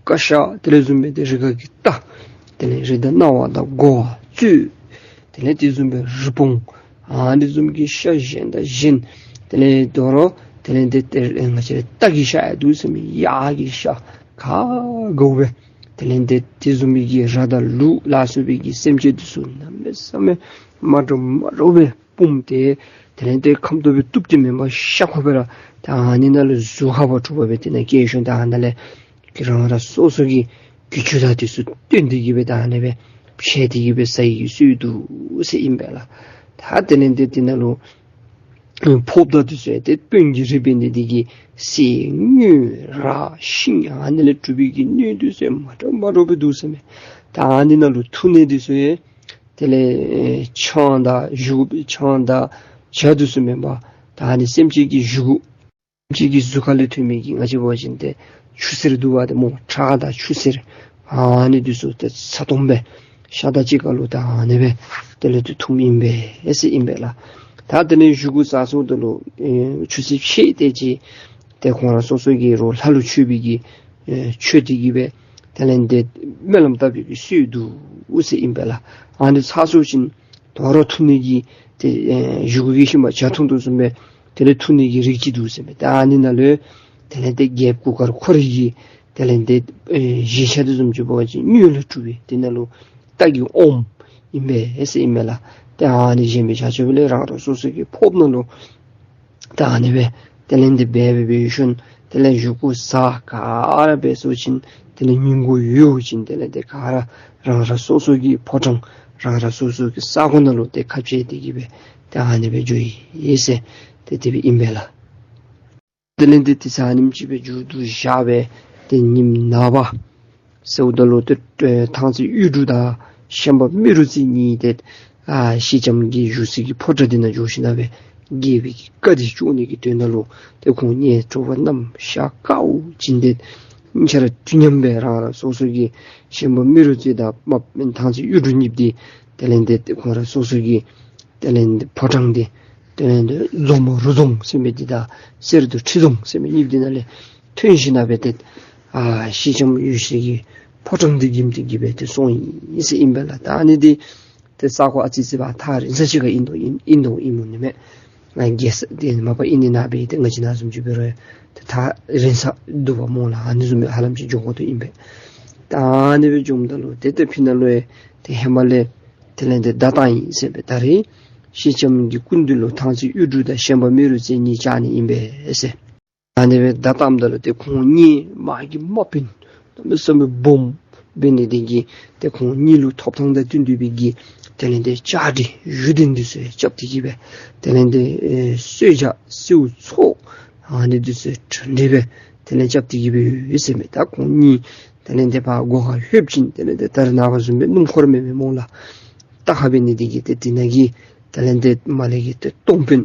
ཀ་ཤ་དེ་ལས་བཟུམ་སྦེ་ཏེ་རི་ཁ་གི་རྟ་དེ་ལས་རི་དྭགས་གནའ་བ་དང་རྒོ་བཙུ་དེ་ལས་དེ་བཟུམ་སྦེ་རི་བོང་ཨ་ནི་བཟུམ་གྱི་ཤ་གཞན་དང་གཞན་དེ་ལས་དོ་རུང་དེ་ལས་ཏེ་ཏེ་ང་བཅས་ར་སྟག་གི་ཤ་ཡང་འདུག་ཟེར་མས། གཡག་གི་ཤ་ག་དགའཝ་སྦེ་དེ་ལས་ཏེ་དེ་བཟུམ་མའི་གི་ར་དང་ལུག་ལ་སོགས་པའི་གི་སེམས་ཅན་འདི་ཚུ་གནམ་མེད་ས་མེད་མ་འདྲཝ་མ་འདྲཝ་སྦེ་སྤུངས་ཏེ་དེ་ལས་ཏེ་ཁམ་ཏོ་སྦེ་གཏུབ་སྟེ་མེན་པར་ཤ་ཁོ་སྦེ་ར་ད་ཨ་ནི་ནང་ལུ་གཟུགས་ཧ་པ་གྲུབ་པ་སྦེ་དེ་ནང་བཀལ་ཞིནམ་ད་ཨ་ནཱ་ལས་ཀྱི་རང་རང་སོ་སོ་གི་གི་ཇུས་དང་འདི་ཚུ་བཏོན་ཏེ་གི་སྦེ་ད་ཨ་ནི་སྦེ་ཕྱེ་སྟེ་གི་སྦེ་ཟ་ནི་གི་སྲོལ་འདུག་ཟེར་ཨིན་པས་ལགས། ད་དེ་ལས་ཏེ་དེ་ནང་ལུ་ཕོརཔ་དང་འདི་ཚུ་ཡང་ཏེ་དཔོན་གྱི་རིགས་འབད་ནི་འདི་གིས་གསེར་དངུལ་རག་ཤིང་ཨ་ནི་ལས་གྲུབ་པའི་གི་སྣོད་འདི་ཚུ་ཡང་མ་འདྲཝ་མ་འདྲཝ་སྦེ་འདུག་ཟེར་མས། ད་ཨ་ནི་ནང་ལུ་འཐུང་ནི་འདི་ཚུ་ཡང་དེ་ལས་ཆང་དང་བཞེས་སྒོ་ཆང་དང་ཇ་འདི་ཚུ་མེན་པར་ད་ཨ་ནི་སེམས་ཅན་གྱི་བཞེས་སྒོ་སེམས་ཅན་གྱི་གཟུགས་ཁ་ལས་ཐོན་མི་གི་ང་བཅས་འབད་བ་ཅིན་ཏེ་ཆུ་སེར་འདུག་པ་ཏེ་སྨོ། ཁྲག་དང་ཆུ་སེར་ཨ་ནི་འདི་ཚུ་ཏེ་ཚ་ཏོམ་སྦེ་ཤ་དང་གཅིག་ཁར་ལུ་ད་ཨ་ནི་སྦེ་དེ་ལས་ཏེ་འཐུངམ་ཨིན་པས་ཟེར་ཨིན་པས་ལགས། ད་དེ་ལས་བཞེས་སྒོ་ཟ་སོངམ་ད་ལུ་ཨེ་ཆུ་ཚོད་ཕྱེད་དེ་ཅིག་ཏེ་ཁོང་ར་སོ་སོ་གི་རོགས་ལྷ་ལུ་མཆོད་པའི་གི་ཨེ་མཆོད་དེ་གི་སྦེ་དེ་ལས་ཏེ་སྨོན་ལམ་བཏབ་པའི་གི་སྲོལ་འདུག་ཟེར་ཨིན་པས་ལགས། ཨ་ནི་ཚར་སོང་ཞིནམ་དོ་རུང་འཐུང་ནི་གི་ཏེ་ཨེ་བཞེས་སྒོ་གི་ཤུལ་མ་ཇ་འཐུང་དོ་བཟུམ་སྦེ་དེ་ལས་འཐུང་ནི་གི་རིགས་ཅིག་འདུག་ཟེར་མས། ཏེ་ཨ་ནི་ནང་ལུ་དེ་ལས་ཏེ་རྒྱལཔོ་གུར་དཀར་ཁོ་རའི་གི་དེ་ལས་ཏེ་ཨེ་བཞེས་ཤ་འདི་བཟུམ་ཅིག་འབད་བ་ཅིན་དངུལ་ལས་གྲུབ་པའི་དེ་ནང་ལུ་སྟག་གི་ཨོམ་ཨིན་པས་ཟེར་ཨིན་མས་ལགས། ཏེ་ཨ་ནི་བཞེས་མི་ཆ་ཁྱབ་ལས་རང་རང་སོ་སོ་གི་ཕོརཔ་ནང་ལུ་ད་ཨ་ནི་སྦེ་དེ་ལས་ཏེ་འབད་འབད་འབད་ཞིནམ་དེ་ལས་བཞེས་སྒོ་ཟ་ག་ར་འབད་སོང་ཞིནམ་དེ་ལས་ཉིན་གུང་ཡོལ་ཞིནམ་དེ་ལས་ཏེ་ག་ར་རང་རང་སོ་སོ་གི་ཕོ་བྲང་རང་རང་སོ་སོ་གི་ས་གོ་ནང་ལུ་ཏེ་ཁ་ཕྱེ་སྟེ་གི་སྦེ་ཏེ་ཨ་ནི་སྦེ་འགྱོ་ཡི་ཟེར་ཏེ་དེ་སྦེ་ཨིན་པས་ལགས། དེ་ལས་ཏེ་དེ་ཚར་ཨ་ནེམ་ཅིག་སྦེ་མཇུག་བསྡུ་བཞག་སྦེ་ཏེ་ཉིནམ་ནངས་པ་ཟེརཝ་ད་ལུ་ཏེ་ཨེ་ཐང་རྩེ་གཡུ་འབྲུག་དང་ཤན་པ་རྨེ་རུ་རྩེ་གཉིས་ཏེ་ཨ་སེང་ལྕམ་གྱི་བཞུགས་སའི་གི་ཕོ་བྲང་འདི་ནང་འགྱོ་ཞིནམ་སྦེ་རྒྱལ་པོའི་གི་བཀའ་འདི་གཅོག་ནི་གི་དོན་དག་ལུ་ཏེ་ཁོང་གཉིས་དྲོ་པ་གནམ་ཤར་ཀ་བོ་ཅིག་ཏེ་གཉིས་ཆ་ར་དུས་མཉམ་སྦེ་རང་རང་སོ་སོ་གི་ཤན་པ་རྨེ་རུ་རྩེ་དང་མ་ཐང་རྩེ་གཡུ་འབྲུག་གཉིས་འདི་དེ་ལས་ཏེ་ཁོང་ར་སོ་སོ་གི་དེ་ལས་ཏེ་ཕོ་བྲང་འདི་དེ་ལས་ཏེ་འཛོམ་རུ་རྫོང་ཟེར་མི་འདི་དང་གསེར་གདུགས་ཁྲི་རྫོང་ཟེར་མི་གཉིས་འདི་ནང་ལས་ཐོན་ཞིནམ་སྦེ་ཏེ་ཨ་སེང་ལྕམ་ཡེ་ཤེས་ཀྱི་ཕོ་བྲང་འདི་བསྒྱིམ་སྟེ་གི་སྦེ་ཏེ་སོང་ཡི་ཟེར་ཨིན་པས་ལགས། ད་ཨ་ནི་འདི་ཏེ་ས་གོ་ཨ་ཙི་ཅིག་སྦེ་ཐག་རིང་ས་ཅིག་ཁར་ཨིན་དོ་ཨིན་ཨིན་དོ་ཨིན་སྨོ་ནི་མས། ང་རྒྱལ་ས་འདི་མ་པ་ཨིན་ནི་ནང་སྦེ་ཏེ་ང་བཅས་ནཱ་བཟུམ་ཅིག་འབད་རུང་ཏེ་ཐག་རིང་ས་འདུག་པ་སྨོ་ལགས། ཨ་ནི་བཟུམ་སྦེ་ཧ་ལམ་ཅིག་འགྱོ་དགོ་དོ་ཨིན་པས། ད་ཨ་ནི་སྦེ་འགྱོཝ་ད་ལུ་ཏེ་ཏེ་ཕི་ནང་ལུ་ཡང་ཏེ་ཧེ་མ་ལས་དེ་ལས་ཏེ་བརྡ་བཏང་ཡི་ཟེར་སྦེ་ད་རིས་སེང་ལྕམ་གྱི་སྐུ་མདུན་ལུ་ཐང་རྩེ་གཡུ་འབྲུག་དང་ཤན་པ་རྨེ་རུ་རྩེ་གཉིས་བཅར་ནི་ཨིན་པས་ཟེར། ཨ་ནི་སྦེ་བརྡ་བཏངམ་ད་ལུ་ཏེ་ཁོང་གཉིས་མ་གི་དམག་དཔོན་གནམ་མེད་ས་མེད་སྦོམ་འབད་ནི་དེ་གིས་ཏེ་ཁོང་གཉིས་ལུ་ཐོབ་ཐང་དང་བསྟུན་ཏེ་སྦེ་གི་དེ་ལས་ཏེ་བཅའ་སྒྲིག་བཞུགས་གདན་འདི་ཚུ་རྐྱབ་སྟེ་གི་སྦེ་དེ་ལས་ཏེ་ཨེ་གསོལ་ཇ་གསོལ་ཚོགས་ཨ་ནི་འདི་ཚུ་གྲ་སྒྲིག་སྦེ་དེ་ལས་རྐྱབ་སྟེ་གི་སྦེ་ཡོད་ཟེར་མས། ད་ཁོང་གཉིས་དེ་ལས་ཏེ་ཕར་སྒོ་ཁར་ལྷོདཔ་ཅིག་དེ་ལས་ཏེ་ད་རེས་ནངས་པ་བཟུམ་སྦེ་སྣུམ་འཁོར་མེད་མི་སྨོ་ལགས། རྟ་ཁར་འབད་ནི་དེ་གིས་ཏེ་དེ་ནང་གི་དེ་ལས་ཏེ་མར་ལས་ཀྱི་ཏེ་གཏོང་དཔོན་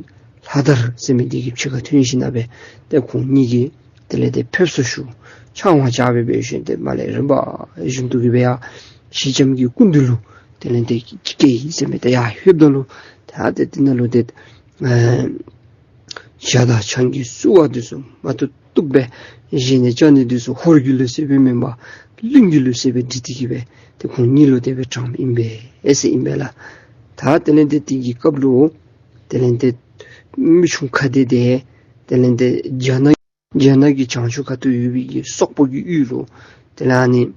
ལྷ་དར་ཟེར་མི་དེ་གིས་ཕྱི་ཁར་ཐོན་ཞིནམ་ལས་ཏེ་ཁོང་གཉིས་ཀྱིས་དེ་ལས་ཏེ་ཕེབས་བསུ་ཞུ་ཕྱག་དབང་བཅར་བའི་སྦེ་ཞིནམ་ཏེ་མར་ལས་རིམ་པ་བཞིན་དུ་གི་སྦེ་ཡར་ཞི་ལྕམ་གྱི་སྐུ་མདུན་ལུ་དེ་ལས་ཏེ་བསྐྱལ་ཡི་ཟེར་མས། ཏེ་ཡར་ལྷོདཔ་ད་ལུ་ད་ཏེ་དེ་ནང་ལུ་ཏེ་ཨེ་ཇ་དང་ཆང་གི་བསུ་བ་འདི་ཚུ་མ་ཏོག་ཏོ་སྦེ་བཞེས་ནི་བཅའ་ནི་འདི་ཚུ་ཧོར་གྱི་ལུགས་སྲོལ་སྦེ་མེན་པར་གླིང་གི་ལུགས་སྲོལ་སྦེ་སྒྲིག་སྟེ་གི་སྦེ་ཏེ་ཁོང་གཉིས་ལུ་དེ་སྦེ་དྲངམ་ཨིན་པས་ཨེ་ཟེར་ཨིན་པས་ལགས། ད་དེ་ལས་ཏེ་དེ་གི་སྐབས་ལུ་དེ་ལས་ཏེ་མི་ཆུང་ཁ་བདེ་དེ་དེ་ལས་ཏེ་རྒྱ་ནག་རྒྱ་ནག་གི་བྱང་ཕྱོགས་ཁ་ཐུག་ཡོད་པའི་གི་སོག་པོ་གི་ཡུལ་ལུ་དེ་ལས་ཨ་ནི་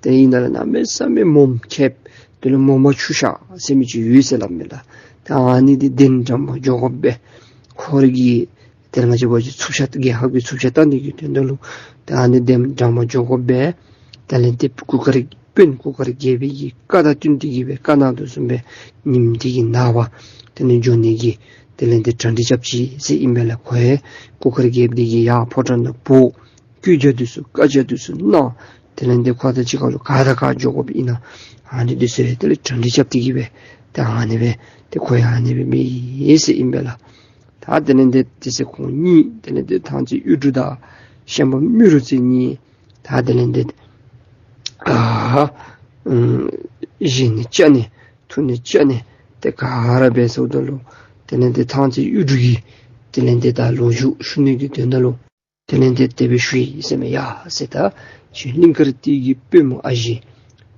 དེ་ཨིན་ན་ལགས། གནམ་མེད་ས་མེད་མོམ་ཁེབ་དེ་ལུ་མོ་མ་ཆུ་ཤ་ཟེར་མི་ཅིག་ཡོད་ཟེར་སླབ་མས་ལགས། ད་ཨ་ནི་འདི་གདན་འདྲེན་པར་འགྱོ་དགོ་པས། ཧོར་གྱི་དེ་ལས་ང་བཅས་འབད་བ་ཅིན་ཚུབ་ཤ་རྒྱལ་ཁབ་ཀྱི་ཚུབ་ཤ་བཏང་ནི་གི་དོན་དག་ལུ་ད་ཨ་ནི་གདན་འདྲེན་པར་འགྱོ་དགོ་པས། དེ་ལས་ཏེ་གུར་དཀར་དཔོན་གུར་དཀར་རྒྱལ་པོའི་གི་བཀའ་དང་བསྟུན་ཏེ་གི་སྦེ་བཀའ་གནང་དོ་བཟུམ་སྦེ་ཉིནམ་དེ་གི་ནངས་པ་དེ་ལས་འགྱོ་ནི་གི་དེ་ལས་ཏེ་གྲ་སྒྲིག་རྐྱབ་ཅི་ཟེར་ཨིན་པས་ལགས། ཁོ་ཡང་གུར་དཀར་རྒྱལཔོ་འདི་གིས་ཡར་ཕོ་བྲང་ནང་འབོ་གུས་ཕྱག་འདི་ཚུ་བཀའ་རྒྱ་འདི་ཚུ་གནང་། དེ་ལས་ཏེ་ཁོ་དང་གཅིག་ཁར་ལུ་ག་དང་ག་འགྱོ་དགོཔ་ཨིན་ན་ཨ་ནི་འདི་ཚུ་དེ་ལས་གྲ་སྒྲིག་རྐྱབ་སྟེ་གི་སྦེ་ཏེ་ཨ་ནི་སྦེ་ཏེ་ཁོ་ཡང་ཨ་ནི་སྦེ་འབད་ཡི་ཟེར་ཨིན་པས་ལགས། ད་དེ་ལས་ཏེ་དེ་ཚེ་ཁོང་གཉིས་དེ་ལས་ཏེ་ཐང་རྩེ་གཡུ་འབྲུག་དང་ཤན་པ་རྨེ་རུ་རྩེ་གཉིས་ད་དེ་ལས་ཏེ་ཨ་ཨམ་བཞེས་ནི་བཅའ་ནི་འཐུང་ནི་བཅའ་ནི་ཏེ་ག་ར་འབད་ཚརཝ་ད་ལུ་དེ་ལས་ཏེ་ཐང་རྩེ་གཡུ་འབྲུག་གི་དེ་ལས་ཏེ་ད་ལོ་རྒྱུས་ཞུ་ནི་གི་དོན་དག་ལུ་དེ་ལས་ཏེ་དེ་སྦེ་ཞུ་ཡི་ཟེར་མས། ཡ་ཟེར། ད་ཁྱོད་གླིང་དཀར་སྟོད་ཀྱི་དཔོན་མོ་ཨ་ཞེ་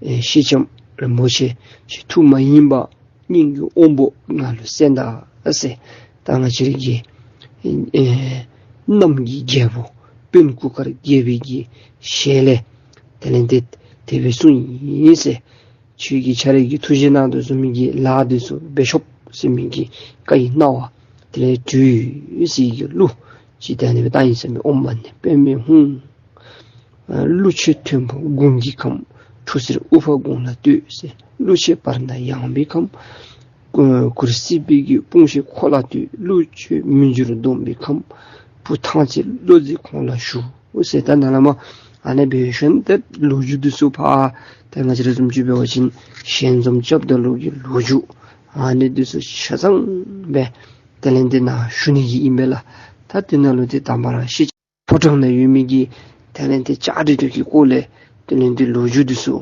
ཨེ་སེང་ལྕམ་རིན་པོ་ཆེ་ཁྱོད་ཐུགས་མ་ཡེངས་པར་སྙིང་གི་དབང་པོ་ང་ལུ་གསན་ད་ཟེར། ད་ང་བཅས་རའི་གི་ཨེ་གནམ་གྱི་རྒྱལ་པོ་དཔོན་གུར་དཀར་རྒྱལ་པོའི་གི་ཞལ་ལས་དེ་ལས་ཏེ་དེ་སྦེ་གསུངས་ཡི་ཟེར། ཁྱོད་ཀྱིས་ཁྱོད་རའི་གི་ཐུགས་བཞེད་གནང་དོ་བཟུམ་མའི་གི་ལཱ་འདི་ཚུ་འབད་ཤོག་ཟེར་མི་གི་བཀའ་ཡི་གནང་བ་དེ་ལས་གྲོལ་ཡི་ཟེར་གི་གླུ་ཅིག་ད་ཨ་ནི་སྦེ་བཏང་ཡི་ཟེར་མས། ཨོཾ་མ་ཎི་པདྨེ་ཧཱུྃ། གླུ་ཆེན་མཐོན་པོ་དགུང་གི་ཁམས། གྲུ་གཟིངས་དབུ་འཕང་དགུང་ལ་བསྟོད་ཟེར། གླུ་ཆེན་བར་སྣང་ཡངས་པའི་ཁམས། གུར་སྲིད་པའི་གི་དཔུང་ཤེད་འཁོར་ལ་བསྟོད། གླུ་ཆེན་མི་འགྱུར་སྡོམ་པའི་ཁམས། བུ་ཐང་རྩེ་བློ་གཟི་གོང་ལ་བཞུགས་ཟེར། ད་ནཱ་ལས་མར་ཨ་ནི་སྦེ་ཞུ་ནི་ཏེ་ལོ་རྒྱུས་འདི་ཚུ་ཕར་ཏེ་ང་བཅས་ར་བཟུམ་ཅིག་འབད་བ་ཅིན་ཞལ་འཛོམས་རྐྱབ་ད་ལུ་གི་ལོ་རྒྱུས་ཨ་ནི་འདི་ཚུ་ཆ་ཚང་སྦེ་དེ་ལས་ཏེ་ནཱ་ཞུ་ནི་གི་ཨིན་པས་ལགས། ད་དེ་ནང་ལུ་ཏེ་དང་པ་ར་སེང་ལྕམ་ཕོ་བྲང་ནང་ཡོད་མི་གི་དེ་ལས་ཏེ་བཅའ་སྒྲིག་འདི་གི་སྐོར་ལས་དེ་ལས་ཏེ་ལོ་རྒྱུས་འདི་ཚུ་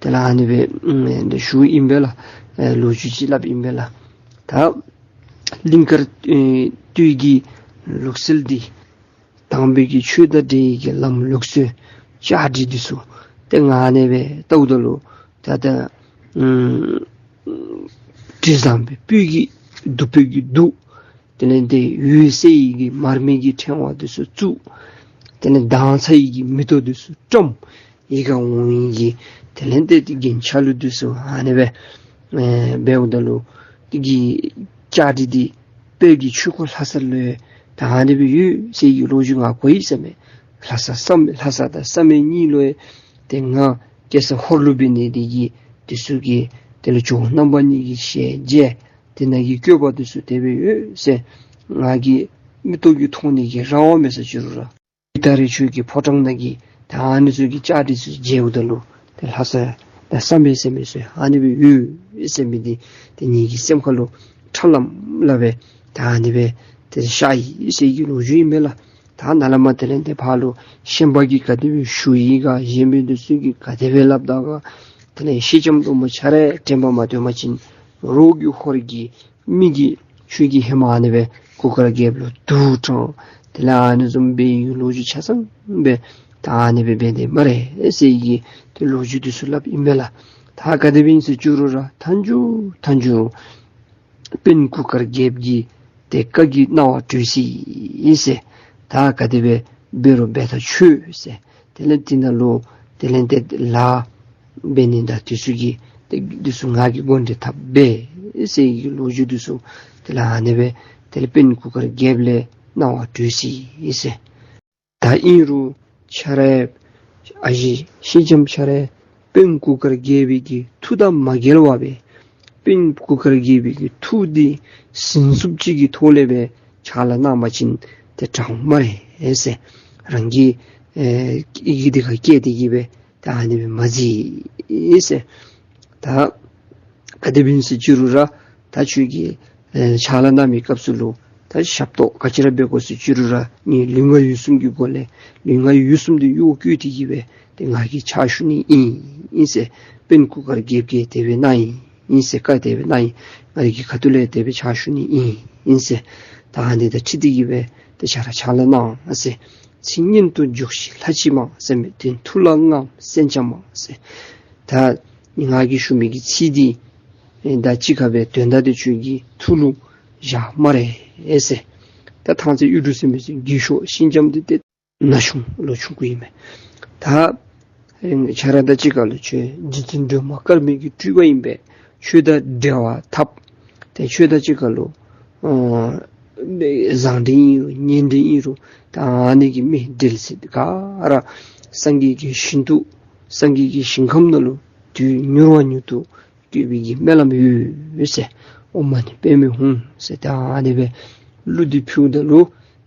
དེ་ལས་ཨ་ནི་སྦེ་ཨམ་ཏེ་ཞུཝ་ཨིན་པས་ལགས། ཨེ་ལོ་རྒྱུས་ཅིག་སླབ་ཨིན་པས་ལགས། ད་གླིང་དཀར་ཨེ་སྟོད་ཀྱི་ལུགས་སྲོལ་འདི་དམ་པའི་གི་ཆོས་དང་འབྲེལ་བའི་གི་ལམ་ལུགས་སྲོལ་བཅའ་སྒྲིག་འདི་ཚུ་ཏེ་ང་ཨ་ནི་སྦེ་བལྟཝ་ད་ལུ་ད་ད་ཨམ་དྲི་བཟང་པོའི་སྤོས་ཀྱི་བདུག་སྤོས་ཀྱི་བདུག། དེ་ལས་ཏེ་འོད་གསལ་གྱི་མར་མེ་གི་ཕྲེང་བ་འདི་ཚུ་བཙུགས། དེ་ལས་དྭངས་ཚ་ཡི་གི་མེ་ཏོག་འདི་ཚུ་བཀྲམ། ཡི་ག་འོང་ཡི་གི་དེ་ལས་ཏེ་དེ་གི་ཆ་ལུགས་འདི་ཚུ་ཨ་ནི་སྦེ་ཨེ་འབདཝ་ད་ལུ་དེ་གི་བཅའ་སྒྲིག་འདི་དཔལ་གྱི་ཆོས་འཁོར་ལྷ་ས་ལུ་ད་ཨ་ནི་སྦེ་ཡོད་ཟེར་གྱི་ལོ་རྒྱུས་ང་གོ་ཡི་ཟེར་མས། ལྷ་ས་བསམ་ལྷ་ས་དང་བསམ་ཡས་གཉིས་ལུ་ཏེ་ང་སྐྱེས་ས་ཧོར་ལུ་འབད་ནི་དེ་གིས་དེ་ཚུ་གི་དེ་ལས་ཇོ་བོ་རྣམ་པ་གཉིས་ཀྱི་ཞལ་མཇལ། དེ་ནང་གི་བཀོད་པ་འདི་ཚུ་དེ་སྦེ་ཡོད་ཟེར་ང་གིས་མིག་ཏོ་གིས་མཐོང་ནི་གི་རང་དབང་མེད་ཟེར་ཞུ་རུང་ར། ད་རེས་ཁྱོད་ཀྱི་ཕོ་བྲང་ནང་གི་ད་ཨ་ནི་ཚུ་གི་བཅའ་སྒྲིག་ཚུ་མཇལཝ་ད་ལུ་ཏེ་ལྷ་ས་དང་བསམ་ཡས་ཟེར་མི་ཚུ་ཨ་ནི་སྦེ་ཡོད་ཟེར་མི་འདི་ཏེ་ངེ་གི་སེམས་ཁ་ལུ་ཁྲ་ལམ་ལམ་སྦེ་ད་ཨ་ནི་སྦེ་ཏེ་ཤར་ཡི་ཟེར་གྱི་ལོ་རྒྱུས་ཨིན་མས་ལགས། ད་ནཱ་ལས་མར་དེ་ལས་ཏེ་ཕར་ལུ་ཤན་པ་གིས་ག་དེ་སྦེ་ཞུ་ཡི་ག་གཞན་མི་འདི་ཚུ་གིས་ག་དེ་སྦེ་སླབ་ད་ག། དེ་ལས་སེང་ལྕམ་དུ་མ་ཆ་ར་དྲན་པ་མ་ཐོན་པ་ཅིན་རོགས་ཀྱི་ཧོར་གྱི་མི་གིས་ཁྱོད་ཀྱི་ཧེ་མ་ཨ་ནི་སྦེ་གུར་དཀར་རྒྱལཔོ་ལུ་དུག་དྲངས། དེ་ལས་ཨ་ནི་བཟུམ་སྦེ་ཡོད་ལོ་རྒྱུས་ཆ་ཚང་སྦེ་ད་ཨ་ནི་སྦེ་འབད་དེ་སྨ་རེ་ཟེར་གྱི་ཏེ་ལོ་རྒྱུས་འདི་ཚུ་སླབ་ཨིན་པས་ལགས། ད་ག་དེ་སྦེ་ཨིན་ཟེར་ཞུ་རུང་ར་མཐའ་མཇུག་མཐའ་མཇུག་དཔོན་གུར་དཀར་རྒྱལཔོ་གི་ཏེ་བཀའ་གི་གནང་བ་གྲོལ་སོ་ཡི་ཟེར། ད་ག་དེ་སྦེ་འབད་རུང་འབད་ཐག་ཆོད་ཟེར། དེ་ལས་དེ་ནང་ལུ་དེ་ལས་ཏེ་ལཱ་འབད་ནི་དང་དེ་ཚུ་གི་ཏེ་དེ་ཚུ་ང་གིས་འགོ་འདྲེན་འཐབ་འབད་ཟེར་གྱི་ལོ་རྒྱུས་འདི་ཚུ་དེ་ལས་ཨ་ནི་སྦེ་དེ་ལས་དཔོན་གུར་དཀར་རྒྱལཔོ་ལས་གནང་བ་གྲོལ་སོ་ཡི་ཟེར། ད་ཨིན་རུང་ཁྱོད་ར་ཨ་ཞེ་སེང་ལྕམ་ཁྱོད་ར་དཔོན་གུར་དཀར་རྒྱལ་པོའི་གི་ཐུགས་དང་མ་འགལ་བར་སྦེ་དཔོན་གུར་དཀར་རྒྱལ་པོའི་གི་ཐུགས་འདི་ཟིན་ཚུགསཔ་ཅིག་གི་ཐོག་ལས་སྦེ་ཕྱག་ལཱ་གནང་བ་ཅིན་ཏེ་དྲག་འོང་སྨ་རེ་ཟེར། རང་གིས་ཨེ་ཡི་གེ་འདི་ཁར་བཀལ་ཏེ་གི་སྦེ་ད་ཨ་ནི་སྦེ་མ་གཟིགས་ཟེར། ད་ག་དེ་སྦེ་ཨིན་ཟེར་ཅི་རུང་ར་ད་ཁྱོད་ཀྱིས་ཨེ་ཕྱག་ལཱ་གནང་མི་སྐབས་སུ་ལུ་ད་ཞབས་ཏོག་ག་ཅི་ར་འབད་དགོ་ཟེར་ཅི་རུང་ར་ངེའི་ལུས་ངག་ཡིད་གསུམ་གྱི་སྒོ་ལས་ལུས་ངག་ཡིད་གསུམ་འདི་གཡོག་བཀོལ་ཏེ་གི་སྦེ་ཏེ་ང་གིས་ཕྱག་ཞུ་ནི་ཨིན་ཨིན་ཟེར། དཔོན་གུར་དཀར་རྒྱལཔོ་གིས་དེ་སྦེ་གནང་ཡི་ཨིན་ཟེར། བཀའ་དེ་སྦེ་གནང་ཡི། ང་རའི་གི་ཁ་ཐུག་ལས་དེ་སྦེ་ཕྱག་ཞུ་ནི་ཨིན་ཨིན་ཟེར། ད་ཨ་ནི་དང་འཁྲིལ་ཏེ་གི་སྦེ་ཏེ་ཁྱོད་ར་ཕྱག་ལཱ་གནང་ཟེར། ཚིག་སྙན་དུ་འཇོག་ཤིག་ལྷ་མཆིལ་མ་ཟེར་མི་དོན་མཐུ་ལ་རྔམ་སེང་ལྕམ་མ་ཟེར། ད་ང་གིས་ཞུ་མི་གི་ཚིག་འདི་ཨེ་ད་ཅི་ག་སྦེ་དོན་དག་འདི་ཁྱོད་ཀྱི་ཐུགས་ལུ་བཞག་སྨ་རེ་ཟེར། ད་ཐང་རྩེ་གཡུ་འབྲུག་ཟེར་མི་ཚུ་གི་ཤོག་སེང་ལྕམ་འདི་ཏེ་ན་ཆུང་ལོ་ཆུང་ཀུ་ཨིན་མས། ད་ཨེ་ཁྱོད་ར་དང་གཅིག་ཁར་ལུ་ཁྱོད་རྗེ་བཙུན་སྒྲོལ་མ་དཀར་མོ་གི་སྤྲུལ་པ་ཨིན་པས། ཁྱོད་དང་འབྲེལ་བ་འཐབ། ཏེ་ཁྱོད་དང་གཅིག་ཁར་ལུ་ཨ་བཟང་འབྲེལ་ཨིན་རུང་ངན་འབྲེལ་ཨིན་རུང་ད་ཨ་ནི་གི་མི་འབྲེལ་ཚད་ག་ར་སངས་རྒྱས་ཀྱི་ཞིང་དུ་སངས་རྒྱས་ཀྱི་ཞིང་ཁམས་ནང་ལུ་དུས་མྱུར་བ་མྱུར་དུ་བཀོད་པའི་གི་སྨོན་ལམ་ཡོད་ཟེར། ཨོཾ་མ་ཎི་པདྨེ་ཧཱུྃ་ཟེར་ད་ཨ་ནི་སྦེ་གླུ་འདི་ཕུལཝ་ད་ལུ་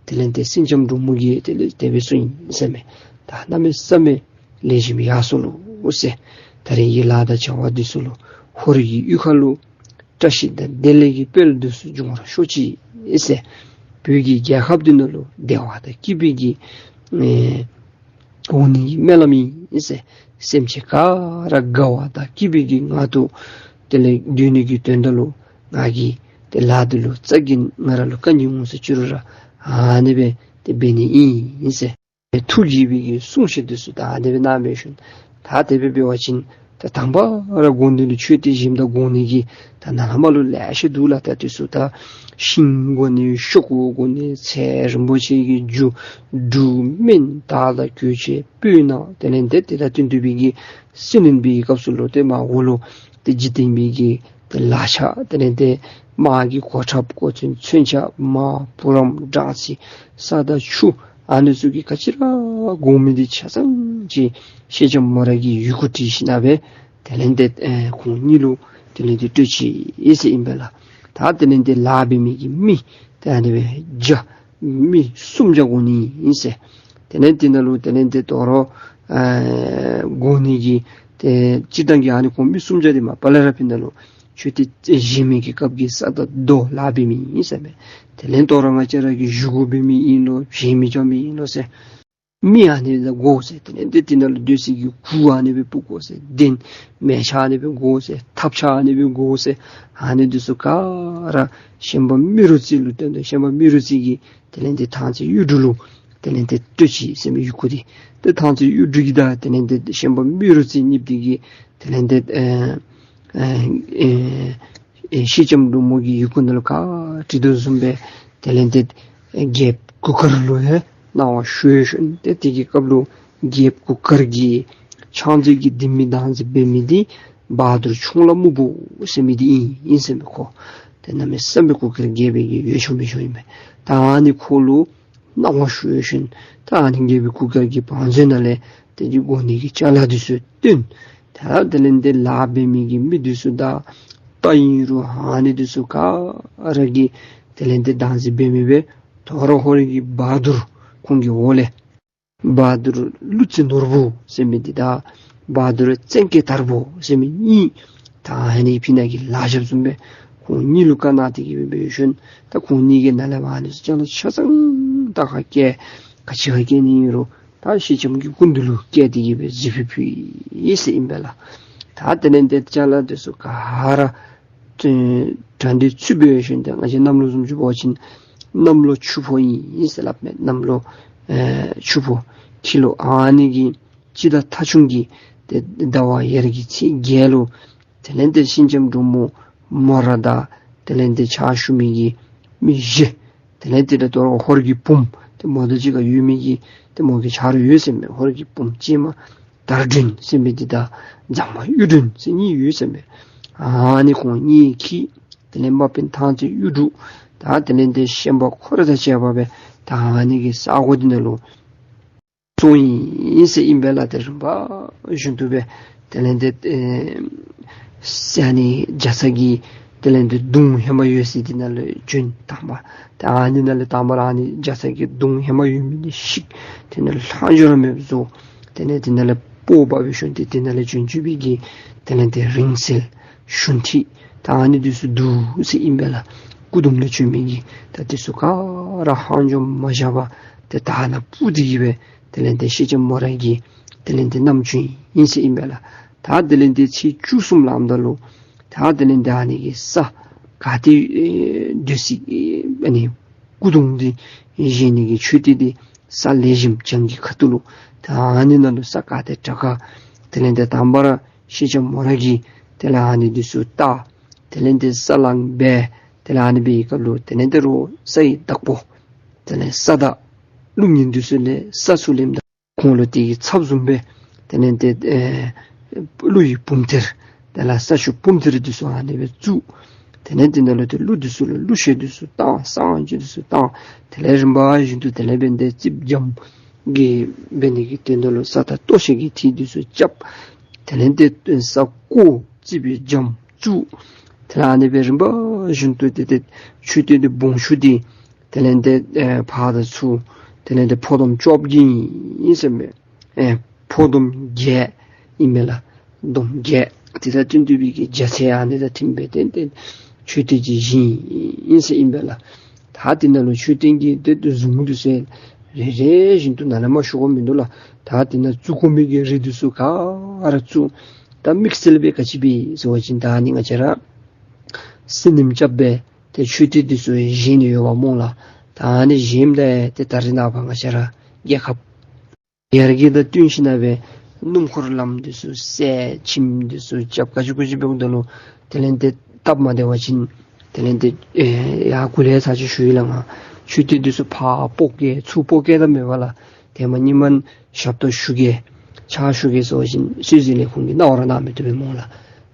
དེ་ལས་ཏེ་སེང་ལྕམ་འབྲུག་མོ་གིས་དེ་ལས་དེ་སྦེ་གསུངས་ཡི་ཟེར་མས། ད་གནམ་མེད་ས་མེད་ལེགས་ཤོམ་ཡར་སོ་ལོ་ཟེར། ད་རིས་ཀྱི་ལཱ་དང་བྱ་བ་འདི་ཚུ་ལུ་ཧོར་གྱི་གཡུས་ཁ་ལུ་བཀྲ་ཤིས་དང་བདེ་ལེགས་ཀྱི་དཔལ་འདི་ཚུ་འབྱུང་བར་ཤོག་ཅིག་ཟེར། བོད་ཀྱི་རྒྱལ་ཁབ་འདི་ནང་ལུ་བདེ་བ་དང་སྐྱིད་པའི་གི་ཨེ་འོང་ནི་གི་སྨོན་ལམ་ཨིན་ཟེར། སེམས་ཅན་ག་ར་དགའ་བ་དང་སྐྱིད་པའི་གི་ངང་དུ་དེ་ལས་སྡོད་ནི་གི་དོན་དག་ལུ་ང་གིས་ཏེ་ལཱ་འདི་ལུ་རྩ་འགེངས་ང་ར་ལུ་དཀའ་ངལ་འོང་ཟེར་ཅི་རུང་ར་ཨ་ནི་སྦེ་ཏེ་འབད་ནི་ཨིན་ཟེར། ཐུགས་དགྱེས་པའི་གི་གསུང་བཤད་འདི་ཚུ་ད་དེ་སྦེ་གནང་སྦེ་ཞིནམ་ད་དེ་སྦེ་འབད་བ་ཅིན་ད་དང་པ་ར་དགོ་ནི་ལུ་མཆོད་རྟེན་བཞེངསམ་ད་དགོ་ནི་གི་ད་ནཱ་ལས་མར་ལུ་ལེ་ཤ་འདུག་ལགས། ད་འདི་ཚུ་ད་ཤིང་དགོ་ནི་ཤོག་ཀུ་དགོ་ནི་ཚེ་རིན་པོ་ཆེ་གི་རྒྱུ་འབྲུ་སྨན་དར་ལ་གོས་ཆེན་སྤོས་ནག་དེ་ལས་ཏེ་དེ་དང་བསྟུན་ཏེ་སྦེ་གི་སྲི་ནོན་པའི་སྐབས་སུ་ལུ་ཏེ་མར་འོག་ལུ་ཏེ་འཇིག་རྟེན་པའི་གི་ཏེ་ལག་ཆ་དེ་ལས་ཏེ་དམག་གི་གོ་ཁྲབ་གོ་མཚོན་མཚོན་ཆ་མར་བུ་རམ་སྦྲང་རྩི་ས་དང་ཆུ་ཨ་ནི་ཚུ་གི་ག་ཅི་ར་དགོ་མི་འདི་ཆ་ཚང་ཅིག་སེང་ལྕམ་མོ་ར་གི་ཡི་གུ་བྲིས་ཞིནམ་སྦེ་དེ་ལས་ཏེ་ཨེ་ཁོང་གཉིས་ལུ་དེ་ལས་ཏེ་སྤྲོད་ཅི་ཨིན་ཟེར་ཨིན་པས་ལགས། ད་དེ་ལས་ཏེ་ལཱ་འབད་མི་གི་མི་ཏེ་ཨ་ནི་སྦེ་བརྒྱ་མི་སུམ་བརྒྱ་དགོ་ནི་ཨིན་ཟེར། དེ་ལས་དེ་ནང་ལུ་དེ་ལས་ཏེ་དོ་རུང་ཨེ་དགོ་ནི་གི་ཏེ་སྤྱིར་བཏང་གི་ཨ་ནི་ཁོང་མི་སུམ་བརྒྱ་འདི་མ་པ་ལས་ར་ཕི་ནང་ལུ་མཆོད་རྟེན་བཞེངས་མི་གི་སྐབས་ཀྱི་ས་དང་རྡོ་ལཱ་འབད་མི་ཨིན་ཟེར་མས། དེ་ལས་དོ་རུང་ང་བཅས་ར་གི་གཞུག་གུ་འབད་མི་ཨིན་ལོ་བཞེངས་མི་རྐྱབ་མི་ཨིན་ལོ་ཟེར། མི་ཨ་ནི་ལུ་དགོ་ཟེར། དེ་ལས་ཏེ་དེ་ནང་ལུ་སྡོད་སའི་གི་གུར་ཨ་ནི་སྦེ་སྤུབ་དགོ་ཟེར། གདན་མལ་ཆ་ཨ་ནི་སྦེ་དགོ་ཟེར། ཐབ་ཆ་ཨ་ནི་སྦེ་དགོ་ཟེར། ཨ་ནི་འདི་ཚུ་ག་ར་ཤན་པ་རྨེ་རུ་རྩེ་ལུ་བཏོན་ཏེ་ཤན་པ་རྨེ་རུ་རྩེ་གིས་དེ་ལས་ཏེ་ཐང་རྩེ་གཡུ་འབྲུག་ལུ་དེ་ལས་ཏེ་སྤྲོད་ཅི་ཟེར་མི་ཡི་གུ་འདི། ཏེ་ཐང་རྩེ་གཡུ་འབྲུག་གིས་ད་དེ་ལས་ཏེ་ཤན་པ་རྨེ་རུ་རྩེ་གཉིས་འདི་གིས་དེ་ལས་ཏེ་ཨེ་ཨེ་ཨེ་ཨེ་སེང་ལྕམ་འབྲུག་མོ་གི་ཡི་གུ་ནང་ལུ་ག་བྲིས་དོ་བཟུམ་སྦེ་དེ་ལས་ཏེ་ཨེ་རྒྱལཔོ་གུར་དཀར་ལུ་ཡང་གནང་བ་ཞུ་ཞིནམ་ཏེ་དེ་གི་སྐབས་ལུ་རྒྱལཔོ་གུར་དཀར་གྱི་ཕྱག་མཛོད་ཀྱི་ལྡེ་མིག་བདག་འཛིན་འབད་མི་འདི་བ་དུར་ཁྱུང་ལྷ་སྨུག་པོ་ཟེར་མི་འདི་ཨིན་ཨིན་ཟེར་མས། ཁོ་ཏེ་གནམ་མེད་ས་མེད་གུར་དཀར་རྒྱལ་པོའི་གི་ཡོད་ཆོག་མི་ཆོག་ཨིན་པས། ད་ཨ་ནི་ཁོ་ལུ་གནང་བ་ཞུ་ཞིནམ་ད་ཨ་ནི་རྒྱལ་པོའི་གུར་དཀར་གྱི་བང་མཛོད་ནང་ལས་དེ་གི་དགོ་ནི་གི་ཅ་ལ་འདི་ཚུ་བཏོན། ད་དེ་ལས་ཏེ་ལཱ་འབད་མི་གི་མི་འདི་ཚུ་དང་རྟ་ཨིན་རུང་ཨ་ནི་འདི་ཚུ་ག་ར་གི་དེ་ལས་ཏེ་བདག་འཛིན་འབད་མི་སྦེ་དོ་རུང་ཧོར་གྱི་བ་དུར་ཁོང་གི་འོག་ལས་བ་དུར་ཀླུ་བཙན་ནོར་བུ་ཟེར་མི་འདི་དང་བ་དུར་བཙན་སྐྱེས་དར་པོ་ཟེར་མི་གཉིས་ད་ཨ་ནི་ཕི་ནང་གི་ལཱ་རྐྱབ་བཟུམ་སྦེ་ཁོང་གཉིས་ལུ་བཀའ་གནང་སྟེ་གི་འབད་ཞིནམ་ད་ཁོང་གཉིས་ཀྱི་ནང་ལས་མར་ཨ་ནི་ཚུ་ཅ་ལ་ཆ་ཚང་ད་ག་བཀལ་ག་ཅི་ག་བཀལ་ནི་ཨིན་རུང་ད་སེང་ལྕམ་གྱི་སྐུ་མདུན་ལུ་བཀལ་ཏེ་གི་སྦེ་གཟིགས་ཕུལ་ཕུལ་ཡི་ཟེར་ཨིན་པས་ལགས། ད་དེ་ལས་ཏེ་ཅ་ལ་འདི་ཚུ་ག་ར་ཨེ་གྲ་སྒྲིག་ཚུ་འབད་ཞིནམ་ད་ང་བཅས་གནམ་ལོ་བཟུམ་ཅིག་འབད་བ་ཅིན་གནམ་ལོ་ཆུ་ཕོ་ཨིན་ཟེར་སླབ་མས། གནམ་ལོ་ཨེ་ཆུ་ཕོ་ཁྱི་ལོ་ཨ་ནི་གི་སྤྱི་ཟླ་ཐ་ཆུང་གི་ཏེ་ཟླ་བ་དབྱར་གྱི་ཚེས་བརྒྱད་ལུ་དེ་ལས་ཏེ་སེང་ལྕམ་འབྲུག་མོ་མོ་ར་དང་དེ་ལས་ཏེ་ཕྱག་ཞུ་མི་གི་མི་བཞི་དེ་ལས་ཏེ་ད་ལྟོ་ཧོར་གྱི་བུམོ་ཏེ་མོ་དང་གཅིག་ཁར་ཡོད་མི་གི་ཏེ་མོ་གི་ཆ་རོགས་ཡོད་ཟེར་མས། ཧོར་གྱི་བུམོ་ཅིག་མ་དར་སྒྲོན་ཟེར་མི་འདི་དང་མཛངས་མ་གཡུ་སྒྲོན་ཟེར་གཉིས་ཡོད་ཟེར་མས། ཨ་ནི་ཁོང་གཉིས་ཀྱིས་དེ་ལས་མ་དཔོན་ཐང་རྩེ་གཡུ་འབྲུག་དང་དེ་ལས་ཏེ་ཤན་པ་ཁོ་ར་དང་བཅས་པ་སྦེ་ད་ཨ་ནི་གི་ས་གོ་འདི་ནང་ལུ་ སོང་ཡི་ཟེར་ཨིན་པས་ལགས། ཏེ་རིམ་པ་བཞིན་དུ་སྦེ་དེ་ལས་ཏེ་ཨེ་ས་ནི་རྒྱ་ཚ་གི་དེ་ལས་ཏེ་གདུང་ཧེ་མ་ཡོད་ས་དེ་ནང་ལུ་བྱོན། དང་པ་ཏེ་ཨ་ནི་ནང་ལས་དང་པ་ར་ཨ་ནི་རྒྱ་ཚ་གི་གདུང་ཧེ་མ་ཡོད་མི་འདི་བཤིག། དེ་ནང་ལྷག་འཕྲོ་ར་མེདཔ་བཟོ། དེ་ལས་དེ་ནང་ལས་སྤོ་འབག་སྦེ་ཞིནམ་ཏེ་དེ་ནང་ལས་བྱོན་བྱོན་པའི་གི་དེ་ལས་ཏེ་རིང་བསྲེལ་ཞུན་ཐིགས་ད་ཨ་ནི་འདི་ཚུ་འདུག་ཟེར་ཨིན་པས་ལགས། སྐུ་གདུང་ལས་བྱོན་མི་གི་ད་འདི་ཚུ་ག་ར་ལྷག་འཕྲོ་མ་བཞག་པར་ཏེ་ད་ནཱ་སྤུར་ཏེ་གི་སྦེ་དེ་ལས་ཏེ་སེང་ལྕམ་མོ་ར་གི་དེ་ལས་ཏེ་བསྣམས་བྱོན་ཡི་ཟེར་ཨིན་པས་ལགས། ད་དེ་ལས་ཏེ་ཚེས་བཅུ་གསུམ་ལངམ་ད་ལུ་ད་དེ་ལས་ཏེ་ཨ་ནི་གི་ས་ག་ཏེ་ཨེ་སྡོད་ས་ཨེ་ཨ་ནི་སྐུ་གདུང་འདི་བཞེངས་ནི་གི་མཆོད་རྟེན་འདི་ས་ལེགས་ཤོམ་བྱང་གི་ཁ་ཐུག་ལུ་ད་ཨ་ནི་ནང་ལུ་ས་ག་ཏེ་དྲག་ག་དེ་ལས་ཏེ་དང་པ་ར་སེང་ལྕམ་མོ་ར་གིས་དེ་ལས་ཨ་ནི་འདི་ཚུ་བལྟ། དེ་ལས་ཏེ་ས་བསླངས་སྦེ་དེ་ལས་ཨ་ནི་སྦེ་གི་སྐབས་ལུ་དེ་ལས་ཏེ་རོགས་ས་ཡི་བདག་པོ་དེ་ལས་ས་བདག་ཀླུ་གཉན་འདི་ཚུ་ལས་ས་ཚུ་ལེནམ་ད་ཁོང་ལུ་དེ་གི་ཚབ་བཟུམ་སྦེ་དེ་ལས་ཏེ་ཨེ་ཀླུ་ཡི་བུམ་གཏེར་དེ་ལས་ས་ཆུ་བུམ་གཏེར་འདི་ཚུ་ཨ་ནི་སྦེ་བཙུགས། དེ་ལས་དེ་ནང་ལུ་ཏེ་ཀླུ་འདི་ཚུ་ལུ་ཀླུ་ཤེལ་འདི་ཚུ་བཏང་། ས་ཨང་ཅི་འདི་ཚུ་བཏང་། དེ་ལས་རིམ་པ་བཞིན་དུ་དེ་ལས་འབད་ནི་དེ་རྩིགཔ་འཇམ་གྱི་འབད་ནི་གི་དོན་དག་ལུ་ས་དང་ལྟོ་ཤེལ་གྱི་ཐིག་འདི་ཚུ་རྐྱབ། དེ་ལས་ཏེ་ས་བརྐོ་རྩིགཔ་འཇམ་བཙུགས། དེ་ལས་ཨ་ནི་སྦེ་རིམ་པ་བཞིན་དུ་ཏེ་ཏེ་མཆོད་རྟེན་འདི་སྦོམ་ཆུང་འདི་དེ་ལས་ཏེ་ཨེ་ཕར་དང་ཚུར་དེ་ལས་ཏེ་ཕོ་དོམ་བཅོ་བརྒྱད་ཨིན་ཟེར་མས། ཨེ་ཕོ་དོམ་བརྒྱད་ཨིན་མས་ལགས། དོམ་བརྒྱད་དེ་དང་བསྟུན་ཏེ་སྦེ་གི་རྒྱ་ཚད་ཨ་ནི་དང་ཐིམ་སྦེ་ཏེ་ཏེ་མཆོད་རྟེན་ཅིག་བཞེངས་ཡི་ཟེར་ཨིན་པས་ལགས། ད་དེ་ནང་ལུ་མཆོད་རྟེན་གྱི་ཏེ་གཟུངས་འདི་ཚུ་རེ་རེ་བཞིན་དུ་ནཱ་ལས་མར་ཞུ་དགོཔ་མིན་འདུག་ལགས། ད་དེ་ནང་བཙུགས་དགོ་མི་གི་རིགས་འདི་ཚུ་ག་ར་བཙུགས། ད་དམིགས་བསལ་སྦེ་ག་ཅི་འབད་ཟེར་བ་ཅིན་ད་ཨ་ནི་ང་བཅས་ར་སེམས་རྣམ་རྐྱབ་སྦེ་ཏེ་མཆོད་རྟེན་འདི་ཚུ་བཞེངས་ནི་ཡོདཔ་སྨོ་ལགས། ད་ཨ་ནི་བཞེངསམ་ད་ཏེ་ད་རེས་ནངས་པ་ང་བཅས་ར་རྒྱལ་ཁབ་ཡར་རྒྱས་དང་བསྟུན་ཞིནམ་ལས་སྦེ་སྣུམ་འཁོར་ལམ་འདི་ཚུ་བསལ། ཁྱིམ་འདི་ཚུ་རྐྱབ། ག་ཅི་ག་ཅི་འབདཝ་ད་ལུ་དེ་ལས་ཏེ་སྟབས་མ་བདེ་བ་ཅིན་དེ་ལས་ཏེ་ཨེ་ཡར་གུ་ལས་ཚར་ཅིག་ཞུ་ཡི་ལགས། ང་མཆོད་རྟེན་འདི་ཚུ་ཕར་སྤོ་བསྐྱལ་ཚུར་སྤོ་བསྐྱལ་ད་མེད་པ་ལགས། ཏེ་མ་ཉིནམ་ཞབས་ཏོག་ཞུ་གེ་ཕྱག་ཞུ་གེ་ཟེར་བ་ཅིན་སྲོལ་འཛིན་ལས་ཁུངས་ཀྱིས་གནང་བ་ར་གནང་མི་བཏུབ་པས་སྨོ་ལགས།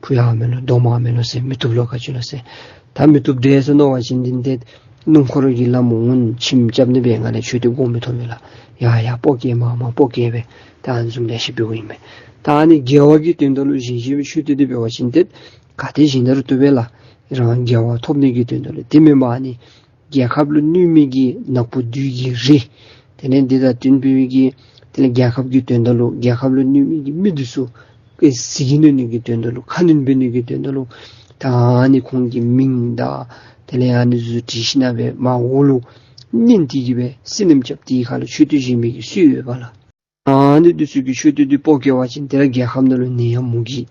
ཕུ་ཡར་མེད་ལོ་དོམ་མར་མེད་ལོ་ཟེར་མི་བཏུབ་ལོ་ག་ཅི་ལོ་ཟེར། ད་མི་བཏུབ་དེས་ཟེར་མནོ་བ་ཅིན་འདི་ཏེ་སྣུམ་འཁོར་གྱི་ལམ་འོང་ཁྱིམ་རྐྱབ་ནི་འབད་ང་ལས་མཆོད་རྟེན་དགོ་མི་ཐོབ་མས་ལགས། ཡར་ཡར་སྤོ་བསྐྱལ་མར་མར་སྤོ་བསྐྱལ་སྦེ་ད་ཨ་ནི་བཟུམ་ལེ་ཤ་འབད་དགོཔ་ཨིན་མས། ད་ཨ་ནི་དགེ་བ་གི་དོན་དག་ལུ་བཞེངས་བཞེངས་པའི་མཆོད་རྟེན་འདི་འབད་བ་ཅིན་ཏེ་ག་ཏེ་བཞེངས་ན་རུང་བཏུབ་པས་ལགས། རང་དགེ་བ་ཐོབ་ནི་གི་དོན་དག་ལུ། དེ་མེན་པར་ཨ་ནི་རྒྱལ་ཁབ་ལུ་གནོད་མི་གི་ནག་པོ་བདུད་ཀྱི་རིགས་དེ་ལས་འདི་དང་བསྟུན་པའི་གི་དེ་ལས་རྒྱལ་ཁབ་ཀྱི་དོན་དག་ལུ་རྒྱལ་ཁབ་ལུ་གནོད་མི་གི་མི་འདི་ཚུ་གི་ཟིལ་གྱིས་གནོན་ནི་གི་དོན་དག་ལུ་ཁ་གནོན་འབད་ནི་གི་དོན་དག་ལུ་ད་ཨ་ནི་ཁོང་གི་མིང་དང་དེ་ལས་ཨ་ནི་ཚུ་བྲིས་ཞིནམ་ལས་སྦེ་མར་འོག་ལུ་མནན་ཏེ་གི་སྦེ་སེམས་རྣམ་རྐྱབ་དེའི་ཁར་ལུ་མཆོད་རྟེན་བཞེངས་མི་གི་སྲོལ་ཡོད་པ་ལགས། ཨ་ནི་འདི་ཚུ་གི་མཆོད་རྟེན་འདི་སྤོ་བསྐྱལ་བ་ཅིན་དེ་ར་རྒྱལ་ཁབ་ནང་ལུ་ནད་ཡམས་མུ་གེ་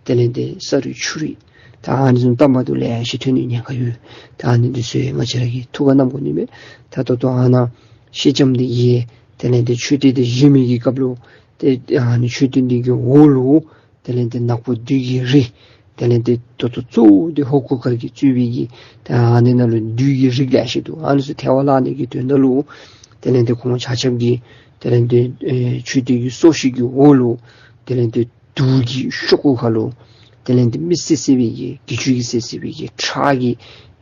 དེ་ལས་ཏེ་ས་རུད་ཆུ་རུད་ད་ཨ་ནི་ཚུ་དང་མ་བསྟུན་ལེ་ཤ་ཐོན་ནི་ཉེན་ཁ་ཡོད། ད་ཨ་ནི་འདི་ཚུ་ང་བཅས་ར་གིས་ཐུགས་ཁར་བསྣམ་དགོ་ནི་མས། ད་ད་ལྟོ་ཨ་ནཱ་སེང་ལྕམ་འདི་གིས་དེ་ལས་ཏེ་མཆོད་རྟེན་འདི་བཞེངས་མི་གི་སྐབས་ལུ་ཏེ་ཨ་ནི་མཆོད་རྟེན་འདི་གི་འོག་ལུ་དེ་ལས་ཏེ་ནག་པོ་བདུད་ཀྱི་རིགས་དེ་ལས་ཏེ་ད་ལྟོ་གཙོ་བོ་འདི་ཧོར་གུར་དཀར་གྱིས་གཙོས་པའི་གི་ཏེ་ཨ་ནི་ནང་ལུ་བདུད་ཀྱི་རིགས་ལེ་ཤ་འདུག། ཨ་ནི་ཚུ་ཐལ་བར་བརླག་ནི་གི་དོན་དག་ལུ་དེ་ལས་ཏེ་ཁོང་ཆ་ཁྱབ་ཀྱིས་དེ་ལས་ཏེ་ཨེ་མཆོད་རྟེན་གྱི་སོར་བཞི་གི་འོག་ལུ་དེ་ལས་ཏེ་དུག་གི་ཤོག་གུ་ཁར་ལུ་དེ་ལས་ཏེ་མི་བསད་བསད་པའི་གི་གྱི་ཅུང་གིས་བསད་བསད་པའི་གི་ཁྲག་གི་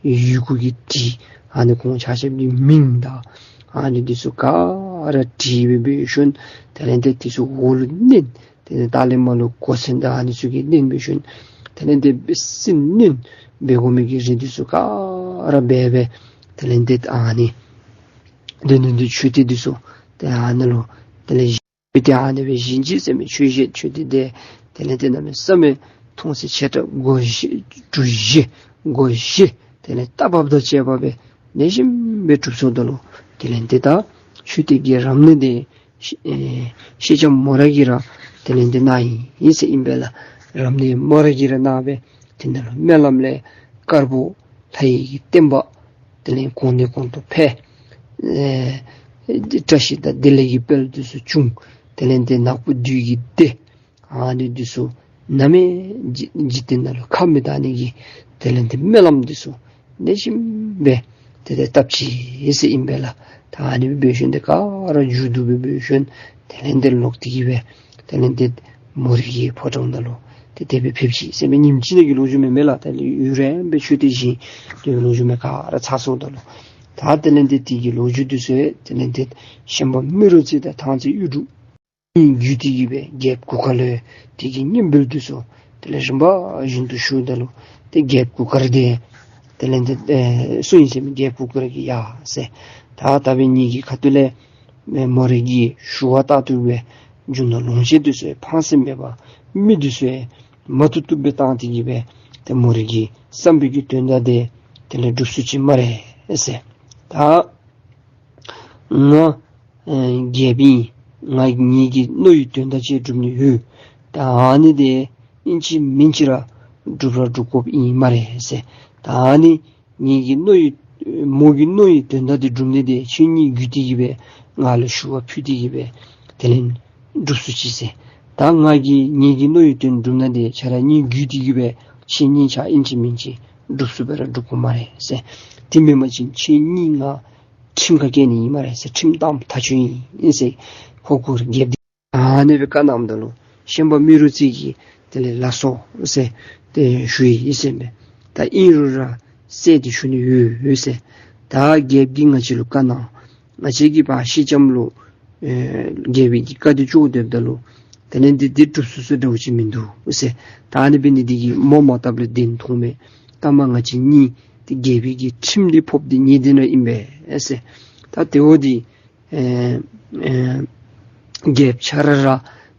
ཡི་གུ་གིས་བྲིས། ཨ་ནི་ཁོང་ཆ་ཁྱབ་ཀྱི་མིང་དང་ཨ་ནི་འདི་ཚུ་ག་ར་བྲིས་སྦེ་འབད་ཞིནམ་དེ་ལས་ཏེ་འདི་ཚུ་འོག་ལུ་མནན། དེ་ལས་ཏཱ་ལའི་མར་ལུ་གོ་མཚོན་དང་ཨ་ནི་ཚུ་གིས་མནན་འབད་ཞིནམ་དེ་ལས་ཏེ་སྲིན་གནོན་འབད་དགོ་མི་གི་རིགས་འདི་ཚུ་ག་ར་འབད་སྦེ་དེ་ལས་ཏེ་ཨ་ནི་དེ་ནི་འདི་མཆོད་རྟེན་འདི་ཚུ་ཏེ་ཨ་ནཱ་ལུ་དེ་ལས་ཏེ་ཨ་ནི་སྦེ་བཞེངས་ཅི་ཟེར་མི་མཆོད་བཞེངས་མཆོད་རྟེན་འདི་དེ་ལས་ཏེ་གནམ་མེད་ས་མེད་མཐོང་ཚད་ཆེ་དྲགས་སྒོ་བཞི་གྲུ་བཞི་སྒོ་བཞི་དེ་ལས་རྟ་བབས་དང་བཅས་པ་སྦེ་ལེགས་ཤོམ་སྦེ་གྲུབ་སོངམ་ད་ལུ་དེ་ལས་ཏེ་ད་མཆོད་རྟེན་གྱི་རབ་གནས་འདི་ཤེ་ཨེ་སེང་ལྕམ་མོ་ར་གིས་ར་དེ་ལས་ཏེ་གནང་ཡི་ཟེར་ཨིན་པས་ལགས། རབ་གནས་མོ་ར་གིས་ར་གནང་སྦེ་དེ་ནང་ལུ་སྨོན་ལམ་ལས་དཀར་པོ་ལྷ་ཡི་གི་བསྟན་པ་དེ་ལས་གོང་ནས་གོང་དུ་འཕེལ། ཨེ་བཀྲ་ཤིས་དང་བདེ་ལེགས་ཀྱི་དཔལ་འདི་ཚུ་འབྱུང་། དེ་ལས་ཏེ་ནག་པོ་བདུད་ཀྱི་སྡེ་ཨ་ནི་འདི་ཚུ་ནམ་ཡང་འཇིག་འཇིག་རྟེན་ནང་ལུ་ཁ་མི་གཏད་ནི་གི་དེ་ལས་ཏེ་སྨོན་ལམ་འདི་ཚུ་ལེགས་ཤོམ་སྦེ་དེ་ལས་བཏབ་ཅི་ཟེར་ཨིན་པས་ལགས། ད་ཨ་ནི་སྦེ་འབད་ཞིནམ་ཏེ་ག་ར་མཇུག་བསྡུ་སྦེ་འབད་ཞིནམ་དེ་ལས་ཏེ་ལོག་སྟེ་གི་སྦེ་དེ་ལས་ཏེ་མོ་རའི་གི་ཕོ་བྲང་ནང་ལུ་ཏེ་དེ་སྦེ་ཕེབས་ཅི་ཟེར་མི་ཉིནམ་གཅིག་ནང་གི་ལོ་རྒྱུས་མེན་མས་ལགས། དེ་ལས་ཡུན་རིངམོ་སྦེ་མཆོད་རྟེན་བཞེངས་དེ་ལོ་རྒྱུས་མེན་ག་ར་ཚར་སོངམ་ད་ལུ་ད་དེ་ལས་ཏེ་དེ་གི་ལོ་རྒྱུས་འདི་ཚུ་དེ་ལས་ཏེ་ཤན་པ་རྨེ་རུ་རྩེ་དང་ཐང་རྩེ་གཡུ་འབྲུག་ གཉིད་བརྒྱུད་དེ་གི་སྦེ་རྒྱལཔོ་གུར་དཀར་ལུ་དེ་གི་སྙན་འབུལ་འདི་ཚུ་དེ་ལས་རིམ་པ་བཞིན་དུ་ཞུཝ་ད་ལུ་ཏེ་རྒྱལཔོ་གུར་དཀར་དེ་དེ་ལས་ཏེ་ཨེ་གསུངས་ཡི་ཟེར་མས། རྒྱལཔོ་གུར་དཀར་གྱིས་ཡ་ཟེར། ད་ད་འབདན་ངེ་གི་ཁ་ཐུག་ལས་མོ་རའི་གི་ཞུ་བ་ལྟར་དུ་སྦེ་རྒྱུ་ནོར་ལོངས་སྤྱོད་འདི་ཚུ་ཕངས་སེམས་མེད་པར་མི་འདི་ཚུ་མ་བཏུབ་བཏུབ་སྦེ་བཏང་སྟེ་གི་སྦེ་ཏེ་མོ་རའི་གི་བསམ་པའི་གི་དོན་དག་དེ་དེ་ལས་འགྲུབ་ཚུགས་ཅི་སྨ་རེ་ཟེར། ད་ང་ཨེ་རྒྱལཔོ་ཨིན། ང་ངེ་གི་མནོ་བའི་དོན་དག་ཅིག་སྒྲུབ་ནི་ཡོད། ད་ཨ་ནི་དེ་ཨིན་ཅི་མིན་ཅི་ར་སྒྲུབ་ར་སྒྲུབ་དགོཔ་ཨིན་སྨ་རེ་ཟེར། ད་ཨ་ནི་ངེ་གི་མནོ་བའི་མོ་གི་མནོ་བའི་དོན་དག་དེ་སྒྲུབ་ནི་དེ་ཁྱེད་གཉིད་བརྒྱུད་དེ་གི་སྦེ་ང་ལུ་ཞུ་བ་ཕུལ་ཏེ་གི་སྦེ་དེ་ལས་འགྲུབ་ཚུགས་ཅི་ཟེར། ད་ང་གིས་ངེ་གི་མནོ་བའི་དོན་སྒྲུབ་ན་དེ་ཁྱེད་ར་གཉིད་བརྒྱུད་དེ་གི་སྦེ་ཁྱེད་གཉིད་ཆག་ཨིན་ཅི་མིན་ཅི་སྒྲུབ་ཚུགས་པ་ར་སྒྲུབ་དགོ་སྨ་རེ་ཟེར། དེ་མེན་པ་ཅིན་ཁྱེད་གཉིད་ང་ཁྲིམས་ཁ་བཀལ་ནི་ཨིན་སྨ་རེ་ཟེར། ཁྲིམས་གཏམ་ཐག་ཆོད་ཨིན་ཟེར། ཧོར་གུར་རྒྱལཔོ་འདི་ཨ་ནི་སྦེ་བཀའ་གནངམ་ད་ལུ་ཤན་པ་རྨེ་རུ་རྩེ་གིས་དེ་ལས་ལགས་སོ་ཟེར་ཏེ་ཞུ་ཡི་ཟེར་མས། ད་ཨིན་རུང་ར་གསལ་ཏེ་ཞུ་ནི་ཡོད་ཟེར། ད་རྒྱལཔོ་གིས་ང་བཅས་ལུ་བཀའ་གནང་། ང་བཅས་ཀྱིས་ཕར་སེང་ལྕམ་ལུ་ཨེ་རྒྱལ་པོའི་གི་བཀའ་དེ་བཅོལ་སྡོདཔ་ད་ལུ་དེ་ལས་འདི་འདི་སྒྲུབ་ཚུགས་ཚུགས་འདྲཝ་ཅིག་མིན་འདུག་ཟེར། ད་ཨ་ནི་འབད་ནི་འདི་གིས་མོ་མ་བཏབ་ལས་བདེན་མཐོང་མས། ད་མ་ང་བཅས་གཉིས་ཏེ་རྒྱལ་པོའི་གི་ཁྲིམས་འདི་ཕོགཔ་འདི་ངེས་བདེན་ར་ཨིན་པས་ཟེར། ད་དེ་འོ་འདི་ཨེ་ཨེ་རྒྱལཔོ་ཁྱོད་ར་ར་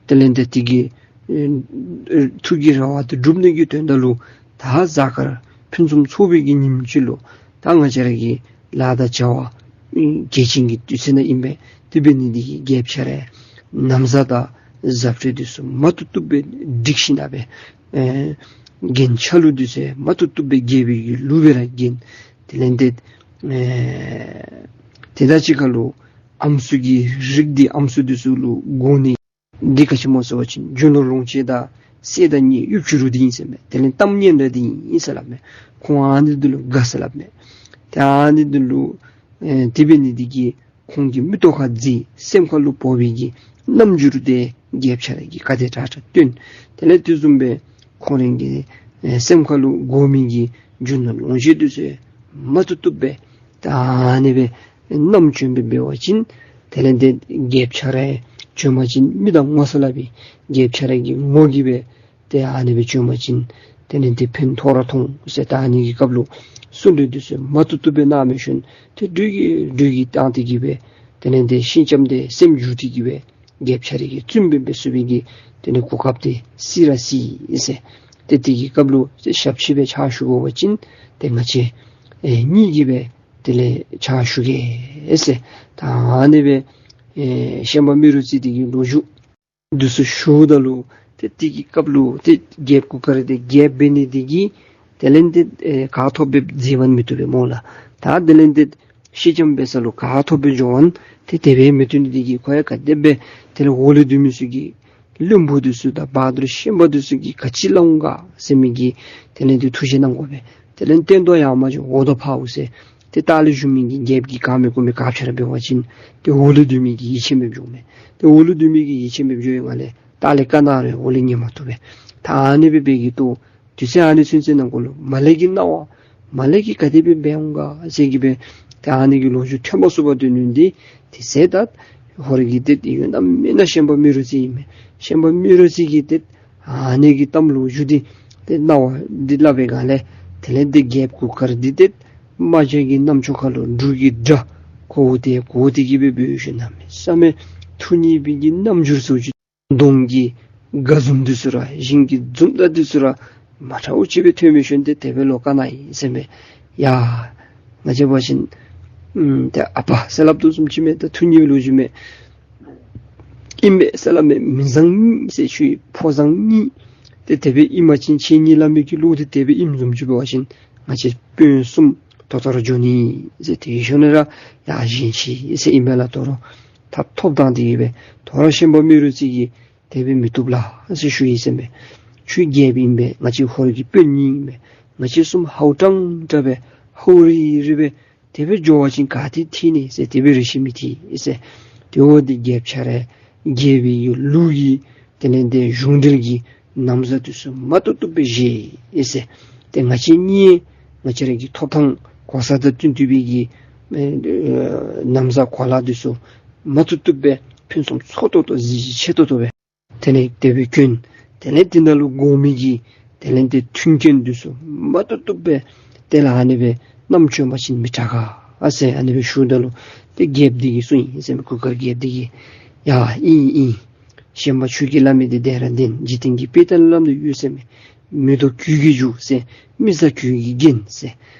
དེ་ལས་འདི་དེ་གི་ཨེ་ཐུགས་ཀྱི་རེ་བ་དེ་སྒྲུབ་ནི་གི་དོན་དག་ལུ་ད་གཟའ་སྐར་ཕུན་སུམ་ཚོགས་པའི་གི་ཉིནམ་ཅིག་ལུ་ད་ང་བཅས་ར་གི་ལཱ་དང་བྱ་བ་ཨེ་གལ་ཆེན་གྱི་དུས་ཚོད་ནང་ཨིན་པས། དེ་འབད་ནི་འདི་གིས་རྒྱལཔོ་ཁྱོད་ར་ན་བཟའ་དང་བཟའ་འཕྲུལ་འདི་ཚུ་མ་བཏུབ་བཏུབ་སྦེ་སྒྲིག་ཞིནམ་ལས་སྦེ་ཨེ་རྒྱན་ཆ་ལུགས་འདི་ཚུ་མ་བཏུབ་བཏུབ་སྦེ་རྒྱལ་པོའི་གི་ལུགས་སྦེ་ར་བརྒྱན། དེ་ལས་འདི་ཨེ་དེ་དང་གཅིག་ཁར་ལུ་ཨམ་སྲུ་གི་རིགས་འདི་ཨམ་སྲུ་འདི་ཚུ་ལུ་དགོ་ནི་འདི་ག་ཅི་སྨོ་ཟེར་བ་ཅིན་རྒྱུ་ནོར་ལོངས་སྤྱོད་དང་གསེར་དང་དངུལ་གཡུ་བྱུ་རུ་འདི་ཨིན་ཟེར་མས། དེ་ལས་གཏམ་སྙན་གྲགས་འདི་ཨིན་ཟེར་སླབ་མས། ཁོང་ཨ་ནི་འདི་ལུ་དགའ་ཟེར་སླབ་མས། ཏེ་ཨ་ནི་འདི་ལུ་ཨེ་དེ་འབད་ནི་འདི་གིས་ཁོང་གི་མིག་ཏོ་ཁར་མཛེས། སེམས་ཁར་ལུ་འབོ་བའི་གི་རྣམ་འགྱུར་དེ་རྒྱལཔོ་ཁྱོད་ར་གིས་ག་དེ་དྲག་དྲག་སྟོན། དེ་ལས་དེ་བཟུམ་སྦེ་ཁོང་རའི་གི་ཨེ་སེམས་ཁར་ལུ་དགོ་མི་གི་རྒྱུ་ནོར་ལོངས་སྤྱོད་འདི་ཚུ་མ་བཏུབ་བཏུབ་སྦེ་ད་ཨ་ནི་སྦེ་བསྣམས་བྱོན་སྦེ་འབད་བ་ཅིན་དེ་ལས་འདི་རྒྱལཔོ་ཁྱོད་ར་བྱོན་པ་ཅིན་མི་དང་ངོ་ཚ་སླབ་པའི་རྒྱལཔོ་ཁྱོད་ར་གི་ངོ་གིས་སྦེ་ཏེ་ཨ་ནི་སྦེ་བྱོན་པ་ཅིན་དེ་ལས་འདི་ཕན་ཐོགས་ར་ཐོགས་ཟེར། ད་ཨ་ནི་གི་སྐབས་ལུ་གསུང་གྲོས་འདི་ཚུ་མ་བཏུབ་བཏུབ་སྦེ་གནང་མི་ཤུལ་ཏེ་སྦྲུལ་གྱིས་སྦྲུལ་གྱིས་བཏང་སྟེ་གི་སྦེ་དེ་ལས་འདི་སེང་ལྕམ་དེ་སེམས་འགྱུར་ཏེ་གི་སྦེ་རྒྱལཔོ་ཁྱོད་ར་གི་བཙུནམོ་སྦེ་འབད་ཚུགས་པའི་གི་དེ་ལས་གོ་སྐབས་དེ་སྲིད་ར་སྲིད་ཟེར། ཏེ་དེ་གི་སྐབས་ལུ་ཏེ་ཞབས་ཕྱི་སྦེ་ཕྱག་ཞུ་དགོ་པ་ཅིན་ཏེ་ང་བཅས་ཨེ་གཉིས་ཀྱིས་སྦེ་དེ་ལས་ཕྱག་ཞུ་གེ་ཟེར། ད་ཨ་ནི་སྦེ་ཨེ་ཤན་པ་རྨེ་རུ་རྩེ་དེ་གི་ལོ་རྒྱུས་འདི་ཚུ་ཞུཝ་ད་ལུ་ཏེ་དེ་གི་སྐབས་ལུ་ཏེ་རྒྱལཔོ་གུར་དཀར་དེ་རྒྱལཔོ་འབད་ནི་དེ་གིས་དེ་ལས་འདི་ཨེ་ག་ཐོབ་སྦེ་མཛད་པ་མི་བཏུབ་པས་སྨོ་ལགས། ད་དེ་ལས་འདི་སེང་ལྕམ་འབད་ས་ལུ་ག་ཐོབ་སྦེ་འགྱོ་བ་ཏེ་དེ་སྦེ་མི་བཏུབ་ནི་དེ་གིས་ཁོ་ཡང་ག་དེ་སྦེ་དེ་ལས་འོག་ལུ་སྡོད་མི་ཚུ་གིས་བློན་པོ་འདི་ཚུ་དང་བ་དུར་ཤན་པ་འདི་ཚུ་གིས་ག་ཅི་སླབ་འོང་ག་ཟེར་མི་གི་དེ་ལས་འདི་ཐུགས་བཞེད་གནང་དགོ་པས། དེ་ལས་སྟོན་ཐོག་ཡར་མ་འགྱོ་འོག་ཏུ་ཕརཝ་ཟེར། ཏེ་ལྟག་ལས་བཞུགས་མི་གི་རྒྱལཔོ་གིས་ག་མི་གོ་མི་ག་ཕྱག་ར་འབད་བ་ཅིན་ཏེ་འོག་ལུ་སྡོད་མི་གིས་ཡིད་ཆེས་མེདཔ་འགྱོཝ་མས། ཏེ་འོག་ལུ་སྡོད་མི་གིས་ཡིད་ཆེས་མེདཔ་འགྱོ་ཡི་ངང་ལས་ལྟག་ལས་བཀའ་གནང་རུང་འོག་ལས་ཉན་མ་བཏུབ་པས། ད་ཨ་ནི་སྦེ་འབད་གི་ཏོ་དུས་ཚོད་ཨ་ནི་ཚུན་ཚོད་ནང་འཁོད་ལུ་མ་ལས་ཀྱི་སྣང་བ་མ་ལས་ཀྱི་ག་དེ་སྦེ་འབད་འོང་ག་ཟེར་གི་སྦེ་ད་ཨ་ནི་གི་ལོ་རྒྱུས་ཐོན་མ་ཚུགས་པར་སྡོད་ནི་འདི་དེ་ཚེ་ད་ཧོར་གྱི་ཏེ་ཡོད་ན་མེད་ན་ཤན་པ་རྨེ་རུ་རྩེ་ཨིན་མས། ཤན་པ་རྨེ་རུ་རྩེ་གི་ཏེ་ཨ་ནི་གི་གཏམ་ལོ་རྒྱུས་འདི་ཏེ་རྣ་བ་འདི་སླབ་པའི་སྒང་ལས་དེ་ལས་འདི་རྒྱལཔོ་གུར་དཀར་འདི་ཏེ་རྨ་བྱ་གི་རྣམ་ཅོ་ཁ་ལུ་འབྲུག་གི་སྒྲ་གོ་སྟེ་གོ་སྟེ་གི་སྦེ་འབད་ཞིནམ་ལས་བསམ་མེད་ཐུགས་མཉེས་པའི་གི་རྣམ་འགྱུར་ཚུ་གདོང་གི་དགའ་འཛུམ་འདི་ཚུ་ར་ཞིང་གི་འཛུམ་མདངས་འདི་ཚུ་ར་མ་འདྲཝ་ཅིག་སྦེ་ཐོན་མི་ཤུལ་ཏེ་དེ་སྦེ་ལོག་བཀའ་གནང་ཡི་ཟེར་མས། ཡ་ང་བཅས་འབད་བ་ཅིན་ཨམ་ཏེ་ཨ་པ་ཟེར་སླབ་དོ་བཟུམ་ཅིག་མས། ད་ཐུགས་མཉེས་པའི་ལོ་རྒྱུས་མས། ཨིན་པས་ཟེར་སླབ་མས། མི་བཟང་གཉིས་ཟེར་ཞུ་ཡི། ཕོ་བཟང་གཉིས། ཏེ་དེ་སྦེ་ཨིན་པ་ཅིན་ཁྱེད་གཉིས་སླབ་མི་གི་ལུགས་འདི་དེ་སྦེ་ཨིནམ་བཟུམ་ཅིག་འབད་བ་ཅིན་ང་བཅས་དཔོན་གསུམ་ད་ལྟོ་ར་འགྱོ་ནི་ཟེར། དེ་ཤུལ་ནང་ར་ཡ་བཞེངས་ཅི་ཟེར་ཨིན་པས་ལགས། ད་རུང་ཐབས་ཐོབ་ཐངས་དེ་གིས་སྦེ་ད་རུང་ཤན་པ་རྨེ་རུ་རྩེ་གིས་དེ་སྦེ་མི་བཏུབ་ལགས་ཟེར་ཞུ་ཡི་ཟེར་མས། ཁྱོད་རྒྱལཔོ་ཨིན་པས། ང་བཅས་ཧོར་གྱི་དཔོན་གཉིས་ཨིན་པས། ང་བཅས་གསུམ་ཧའུ་ཀྲང་ཀྲ་སྦེ་ཧའུ་རི་རི་སྦེ་དེ་སྦེ་འགྱོ་བ་ཅིན་ག་ཏེ་འཐད་ནི་ཟེར། དེ་སྦེ་རེ་ཞིག་མི་འཐད་ཟེར། དེ་འོ་འདི་རྒྱལཔོ་ཁྱོད་ར་རྒྱལ་པོའི་ལུགས་ཀྱི་དེ་ལས་འདི་གཞུང་འབྲེལ་གྱི་ན་བཟའ་འདི་ཚུ་མ་བཏུབ་བཏུབ་སྦེ་བཞེས་ཡི་ཟེར། ཏེ་ང་བཅས་གཉིས་ང་བཅས་ར་གི་ཐོབ་ཐངས་གོ་ས་དང་བསྟུན་ཏེ་སྦེ་གི་ཨེ་ན་བཟའ་གོ་ལ་འདི་ཚུ་མ་བཏུབ་བཏུབ་སྦེ་ ཕུན་སུམ་ཚོགས་ཏོག་ཏོ་གཟི་བརྗིད་ཆེ་ཏོག་ཏོ་སྦེ་དེ་ལས་དེ་སྦེ་གྱོན། དེ་ལས་དེ་ནང་ལུ་དགོ་མི་གི་དེ་ལས་ཏེ་མཐུན་རྐྱེན་འདི་ཚུ་མ་བཏུབ་བཏུབ་སྦེ་དེ་ལས་ཨ་ནི་སྦེ་བསྣམས་བྱོན་པ་ཅིན་མི་དྲག་ག་ཟེར་ཨ་ནི་སྦེ་ཞུཝ་ད་ལུ་ཏེ་རྒྱལཔོ་འདི་གིས་གསུངས་ཡི་ཟེར་མས། གུར་དཀར་རྒྱལཔོ་འདི་གིས། ཡ་ཨིན་ཨིན། ཤན་པ་ཁྱོད་ཀྱིས་སླབ་མི་འདི་བདེན་ར་བདེན། འཇིག་རྟེན་གྱི་དཔེ་ལྟར་སླབ་ནི་ཡོད་ཟེར་མས། མེ་ཏོག་གོས་ཀྱིས་བྱུགས་ཟེར། མི་བཟའ་གོས་ཀྱིས་བརྒྱན་ཟེར།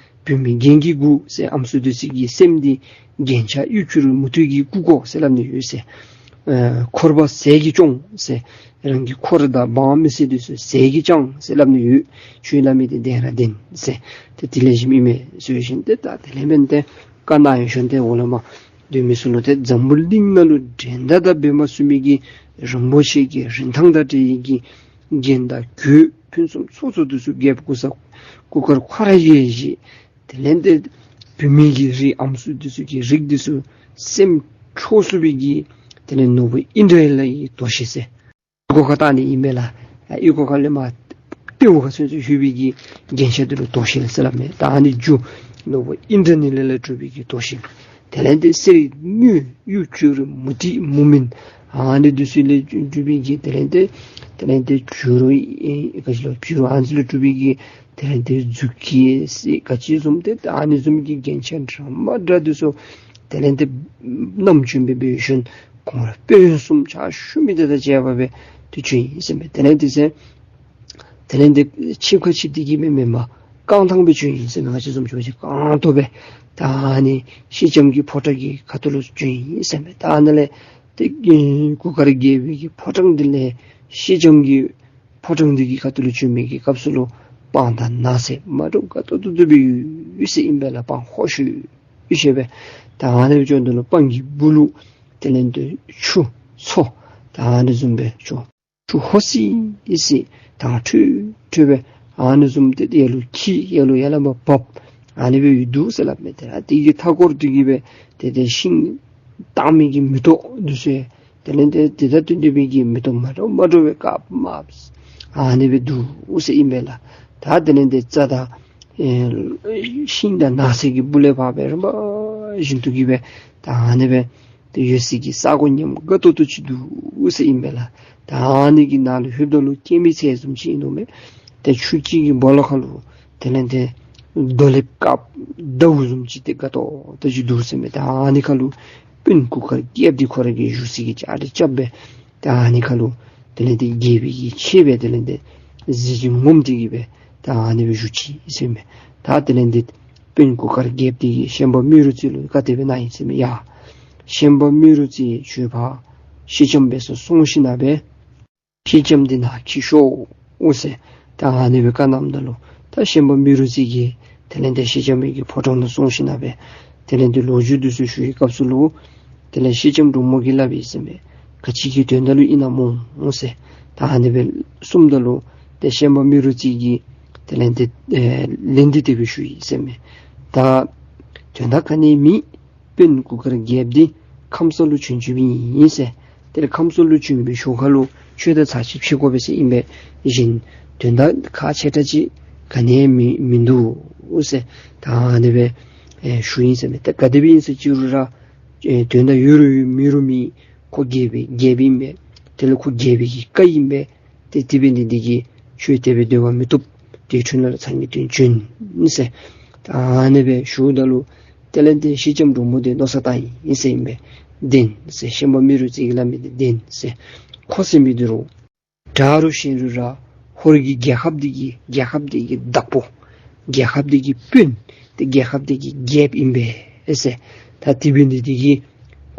བུད་མེད་རྒྱན་གྱིས་བཀོད་ཟེར། ཨམ་སྲུ་འདི་ཚུ་གི་སེམས་འདི་རྒྱན་ཆ་གཡུ་བྱུ་རུ་མུ་ཏིག་གིས་བཀོད་བཀོད་ཟེར་སླབ་ནི་ཡོད་ཟེར། ཨེ་འཁོར་པ་ཟས་ཀྱིས་སྐྱོང་ཟེར། རང་གི་འཁོར་དང་འབངས་མི་སེར་འདི་ཚུ་ཟས་ཀྱིས་སྐྱོང་ཟེར་སླབ་ནི་ཡོད། ཁྱོད་སླབ་མི་འདི་བདེན་ར་བདེན་ཟེར། ཏེ་དེ་ལེགས་ཤོམ་ཨིན་མས་ཟེར་ཞིནམ་ཏེ་ད་དེ་ལས་འབདན་ཏེ་བཀའ་གནང་ཡོད་ཞིནམ་ཏེ་འོག་ལས་མར་སྡོད་མི་ཚུ་ལུ་ཏེ་འཛམ་བུ་གླིང་ནང་ལུ་འགྲན་ཟླ་དང་འབད་མ་ཚུགས་མི་གི་རིན་པོ་ཆེ་གི་རིན་ཐང་དང་འདྲ་བའི་གི་རྒྱན་དང་གོས་ཕུན་སུམ་ཚོགས་ཚོགས་འདི་ཚུ་རྒྱལཔོ་གུར་དཀར་ཁོ་ར་གིས་བཞེས། དེ་ལས་ཏེ་བུད་མེད་ཀྱི་རིགས་ཨམ་སྲུ་འདི་ཚུ་གི་རིགས་འདི་ཚུ་སེམས་འཕྲོག་ཚུགས་པའི་གི་དེ་ལས་ནོར་བུ་ཨིནྡྲ་ལ་གི་དོ་ཤལ་ཟེར། ཨོལ་ལྐོག་ཁར་བཏགས་ནི་ཨིན་པས་ལགས། ཨོལ་ལྐོག་ཁ་ལས་མར་ལྟེ་འོག་ཁར་ཚུན་ཚོད་ལྷོད་པའི་གི་རྒྱན་ཆ་འདི་ལུ་དོ་ཤལ་ཟེར་སླབ་མས། ད་ཨ་ནི་རྒྱུ་ནོར་བུ་ཨིནྡྲ་ནི་ལ་ལས་གྲུབ་པའི་གི་དོ་ཤལ། དེ་ལས་ཏེ་གསེར་དངུལ་གཡུ་བྱུ་རུ་མུ་ཏིག་མུ་མེན་ཨ་ནི་འདི་ཚུ་ལས་གྲུབ་པའི་གི་དེ་ལས་ཏེ་དེ་ལས་ཏེ་བྱུ་རུ་ཨེ་ག་ཅི་ལོ་བྱུ་རུ་ཨ་ནི་ཚུ་ལས་གྲུབ་པའི་གི་དེ་ལས་ཏེ་མཛུབ་དཀྱི་ཟེར་ག་ཅི་བཟུམ་ཏེ་ཨ་ནི་བཟུམ་གྱི་རྒྱན་ཆ་འདྲ་མ་འདྲ་འདི་ཚུ་དེ་ལས་ཏེ་བསྣམས་བྱོན་སྦེ་འབད་ཞིནམ་ཁོང་ར་དཔོན་གསུམ་ཕྱག་ཞུ་མི་དེ་དང་བཅས་པ་སྦེ་ཏེ་བྱོན་ཡི་ཟེར་མས། དེ་ལས་ཏེ་ཟེར་དེ་ལས་ཏེ་ཆིབས་ཁ་ཆིབས་ཏེ་གི་མེན་མེན་པར་རྐང་ཐང་སྦེ་བྱོན་ཡི་ཟེར་མས། ང་བཅས་བཟུམ་ཅིག་འབད་བ་ཅིན་རྐང་ཐོག་སྦེ་ད་ཨ་ནི་སེང་ལྕམ་གྱི་ཕོ་བྲང་གི་ཁ་ཐུག་ལུ་བྱོན་ཡི་ཟེར་མས། ད་ཨ་ནཱ་ལས་ཏེ་གུར་དཀར་རྒྱལ་པོའི་གི་ཕོ་བྲང་འདི་ལས་སེང་ལྕམ་གྱི་ཕོ་བྲང་འདི་གི་ཁ་ཐུག་ལུ་བྱོན་མི་གི་སྐབས་སུ་ལུ་སྤང་དང་ནགས་ཚལ་མ་འདྲཝ་དགའ་ཏོག་ཏོ་སྦེ་ཡོད་ཟེར་ཨིན་པས་ལགས། སྤང་ཧོ་ཤུ་ཤུ་སྦེ། ད་ཨ་ནི་སྦེ་བྱོནམ་ད་ལུ་སྤང་གི་སྦུག་ལུ་དེ་ལས་ཏེ་ཆུ་མཚོ་ད་ཨ་ནི་བཟུམ་སྦེ་ཆུ་ཆུ་ཧོ་སི་སི་དྭངས་འཕྲོས་འཕྲོས་སྦེ་ཨ་ནི་བཟུམ་ཏེ་ཡར་ལུ་འཁྱིལ་ཡར་ལུ་ཡར་ལས་མར་འབབ་ཨ་ནི་སྦེ་ཡོད་འདུག་ཟེར་སླབ་མས། ཏེ་ཨ་དེ་གི་མཐའ་སྐོར་དེ་གི་སྦེ་ཏེ་ཏེ་ཤིང་བཏགས་མི་གི་མེ་ཏོག་འདི་ཚུ་དེ་ལས་ཏེ་དེ་དང་བསྟུན་ཏེ་སྦེ་གི་མེ་ཏོག་མ་འདྲཝ་མ་འདྲཝ་སྦེ་དཀརཔོ་དམརཔོ་ཨ་ནི་སྦེ་འདུག་ཟེར་ཨིན་པས་ལགས། ད་དེ་ལས་ཏེ་རྩྭ་དང་ཨེ་ཤིང་དང་ནགས་ཚལ་གྱི་སྦུག་ལས་ཕར་སྦེ་རིམ་པ་བཞིན་དུ་གི་སྦེ་ད་ཨ་ནི་སྦེ་ཏེ་ཡོད་སའི་གི་ས་གོ་ཉམས་དགའ་ཏོག་ཏོ་ཅིག་འདུག་ཟེར་ཨིན་པས་ལགས། ད་ཨ་ནི་གི་ནང་ལུ་ལྷོདཔ་ད་ལུ་སྐྱེད་མོས་ཚལ་བཟུམ་ཅིག་ཨིན་དོ་མས། ཏེ་ཆུ་གཅིག་གི་སྦོ་ལོགས་ཁར་ལུ་དེ་ལས་ཏེ་རྡོ་ལེབ་དཀརཔོ་ཟླཝ་བཟུམ་ཅིག་ཏེ་དགའ་ཏོག་ཏོ་ཅིག་འདུག་ཟེར་མས། ད་ཨ་ནི་ཁར་ལུ་དཔོན་གུར་དཀར་རྒྱལཔོ་འདི་ཁོ་ར་གིས་བཞུགས་སའི་གི་ཆས་འདི་རྐྱབ་སྦེ་ད་ཨ་ནི་ཁར་ལུ་དེ་ལས་ཏེ་རྒྱལ་པོའི་གི་ཆས་སྦེ་དེ་ལས་ཏེ་གཟི་བརྗིད་ངོམས་ཏེ་གི་སྦེ་ད་ཨ་ནི་སྦེ་བཞུགས་ཅི་ཟེར་མས། ད་དེ་ལས་ཏེ་དཔོན་གུར་དཀར་རྒྱལཔོ་འདི་གིས་ཤན་པ་རྨེ་རུ་རྩེ་ལུ་བཀའ་དེ་སྦེ་གནང་ཡི་ཟེར་མས། ཡ་ཤན་པ་རྨེ་རུ་རྩེ་ཁྱོད་ཕར་སེང་ལྕམ་འབད་སར་སོང་ཞིན་ན་སྦེ་སེང་ལྕམ་འདི་ནཱ་འཁྱིད་ཤོག་ཟེར་ད་ཨ་ནི་སྦེ་བཀའ་གནངམ་ད་ལུ་ད་ཤན་པ་རྨེ་རུ་རྩེ་གིས་དེ་ལས་ཏེ་སེང་ལྕམ་གྱི་ཕོ་བྲང་ནང་སོང་ཞིན་ན་སྦེ་དེ་ལས་ཏེ་ལོ་རྒྱུས་འདི་ཚུ་ཞུ་བའི་སྐབས་སུ་ལུ་དེ་ལས་སེང་ལྕམ་འབྲུག་མོ་གིས་སླབ་ཡི་ཟེར་མས། ག་ཅི་གི་དོན་དག་ལུ་ཨིན་ན་སྨོ་ཟེར་ད་ཨ་ནི་སྦེ་གསུངམ་ད་ལུ་ཏེ་ཤན་པ་རྨེ་རུ་རྩེ་གིས་དེ་ལས་ཏེ་ཨེ་ལན་འདི་དེ་སྦེ་ཞུ་ཡི་ཟེར་མས། ད་དོན་དག་ག་ནི་མེད། དཔོན་གུར་དཀར་རྒྱལཔོ་འདི་ཁམས་སངས་ལུ་བྱོན་བྱོནམ་ཨིན་ཟེར། དེ་ལས་ཁམས་སངས་ལུ་བྱོན་པའི་ཞོར་ཁར་ལུ་ཁྱོད་དང་ཚར་གཅིག་ཕྱད་དགོ་པས་ཟེར་ཨིན་པས། གཞན་དོན་དག་ཁག་ཆེ་དྲགས་ཅིག་ག་ནི་ཡང་མིན་མིན་འདུག་ཟེར་ད་ཨ་ནི་སྦེ་ཨེ་ཞུ་ཡི་ཟེར་མས། ད་ག་དེ་སྦེ་ཨིན་ཟེར་ཅི་རུང་ར་ཨེ་དོན་དག་ཡོད་རུང་ཡོད་མེད་རུང་མེད། ཁོ་རྒྱལ་པོའི་རྒྱལཔོ་ཨིན་པས། དེ་ལས་ཁོ་རྒྱལ་པོའི་གི་བཀའ་ཨིན་པས། ཏེ་དེ་འབད་ནི་འདི་གིས་ཁྱོད་དེ་སྦེ་སྡོད་པ་མི་བཏུབ། དེ་འཕྲོ་ནང་ལུ་ཚར་ངེས་དོན་བྱོན་ཟེར། ད་ཨ་ནི་སྦེ་ཞུཝ་ད་ལུ་དེ་ལས་ཏེ་སེང་ལྕམ་འབྲུག་མོ་འདི་མནོ་བསམ་བཏང་ཡི་ཟེར་ཨིན་པས། བདེན་ཟེར། ཤན་པ་རྨེ་རུ་རྩེ་གིས་སླབ་མི་འདི་བདེན་ཟེར། ཁོ་ཟེར་མི་འདི་རུང་དྲག་རུང་ཞན་རུང་ར་ཧོར་གྱི་རྒྱལ་ཁབ་འདི་གི་རྒྱལ་ཁབ་འདི་གི་བདག་པོ་རྒྱལ་ཁབ་འདི་གི་དཔོན་ཏེ་རྒྱལ་ཁབ་འདི་གི་རྒྱལཔོ་ཨིན་པས་ཟེར། ད་དེ་འབད་ནི་འདི་གིས་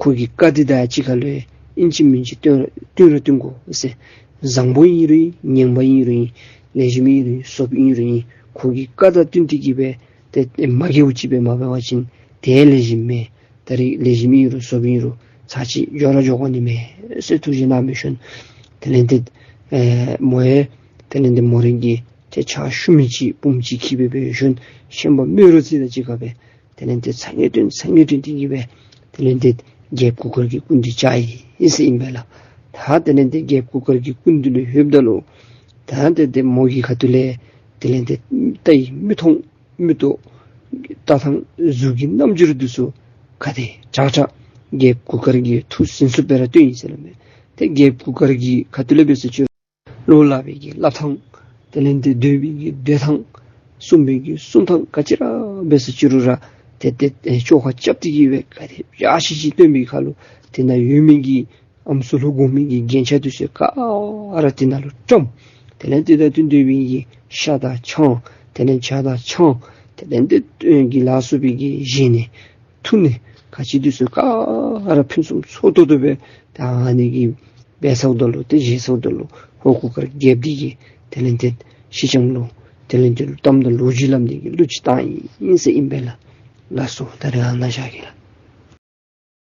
ཁོ་གི་བཀའ་འདི་དང་གཅིག་ཁར་ལུ་ཨིན་ཅི་མིན་ཅི་བསྟུན་བསྟུན་ར་བསྟུན་དགོ་ཟེར། བཟང་པོ་ཨིན་རུང་ངན་པ་ཨིན་རུང་ལེགས་ཤོམ་ཨིན་རུང་ཟོགཔ་ཨིན་རུང་ཁོ་གི་བཀའ་དང་བསྟུན་ཏེ་གི་སྦེ་ཏེ་མ་འགལཝ་ཅིག་སྦེ་མ་འབད་བ་ཅིན་ཏེ་ལེགས་ཤོམ་མས། ད་རིས་ལེགས་ཤོམ་ཨིན་རུང་ཟོགཔ་ཨིན་རུང་ཚར་གཅིག་འགྱོ་ར་འགྱོ་དགོ་ནི་མས་ཟེར་ཐུགས་བཞེད་གནང་སྦེ་ཞིནམ་དེ་ལས་ཏེ་ཨེ་མོ་ཡང་དེ་ལས་ཏེ་མོ་རའི་གི་ཏེ་ཕྱག་ཞུ་མི་ཅིག་བུམོ་ཅིག་འཁྱིད་སྦེ་འབད་ཞིནམ་ཤན་པ་རྨེ་རུ་རྩེ་དང་གཅིག་ཁར་སྦེ་དེ་ལས་ཏེ་ཚར་ངེས་དོན་ཚར་ངེས་དོན་དེ་གི་སྦེ་དེ་ལས་ཏེ་རྒྱལཔོ་གུར་དཀར་གྱི་སྐུ་མདུན་བཅར་ཡི་ཟེར་ཨིན་པས་ལགས། ད་དེ་ལས་ཏེ་རྒྱལཔོ་གུར་དཀར་གྱི་སྐུ་མདུན་ལུ་ལྷོདཔ་ད་ལུ་ད་ཏེ་ཏེ་མོ་གི་ཁ་ཐུག་ལས་དེ་ལས་ཏེ་ལྟ་ཡི་མིག་མཐོང་མིག་ཏོ་ལྟ་ཐངས་གཟུགས་ཀྱི་རྣམ་འགྱུར་འདི་ཚུ་ག་དེ་དྲག་དྲག་ རྒྱལཔོ་གུར་དཀར་གྱི་ཐུགས་ཟིན་སོ་སྦེ་ར་སྟོན་ཡི་ཟེར་སླབ་མས། ཏེ་རྒྱལཔོ་གུར་དཀར་གྱིས་ག་ཏེ་ལས་འབད་ཟེར་ཅི་རུང་སླབ་པའི་གི་སླབ་ཐངས་དེ་ལས་ཏེ་སྡོད་པའི་གི་སྡོད་ཐངས་གསུང་པའི་གི་གསུང་ཐངས་ག་ཅི་ར་འབད་ཟེར་ཅི་རུང་ར་ཏེ་ཏེ་ཨེ་བཅོ་ཁ་རྐྱབ་སྟེ་གི་སྦེ་ག་དེ་ཡར་ཞུ་ཞུ་སྟོན་པའི་ཁར་ལུ་དེ་ནང་ཡོད་མི་གི་ཨམ་སྲུ་ལུ་དགོ་མི་གི་རྒྱན་ཆ་འདི་ཚུ་ག་ར་དེ་ནང་ལུ་བཀྲམ། དེ་ལས་ཏེ་ད་དེ་སྡོད་པའི་གི་ཤ་དང་ཆང་དེ་ལས་ཇ་དང་ཆང་དེ་ལས་ཏེ་ཨེ་གི་ལ་སོགས་པའི་གི་བཞེས་ནི་འཐུང་ནི་ག་ཅི་འདི་ཚུ་ག་ར་ཕུན་སུམ་ཚོགས་ཏོག་ཏོ་སྦེ་ད་ཨ་ནི་གི་འབད་ཚརཝ་ད་ལུ་ཏེ་བཞེས་ཚརཝ་ད་ལུ་ཧོར་གུར་དཀར་རྒྱལཔོ་འདི་གིས་དེ་ལས་ཏེ་སེང་ལྕམ་ལུ་དེ་ལས་ཏེ་གཏམ་དང་ལོ་རྒྱུས་སླབ་ནི་གི་གླུ་ཅིག་བཏང་ཡི་ཟེར་ཨིན་པས་ལགས། ལགས་སོ། ད་རིས་ཨ་ནཱ་བཞག་གེ་ལགས།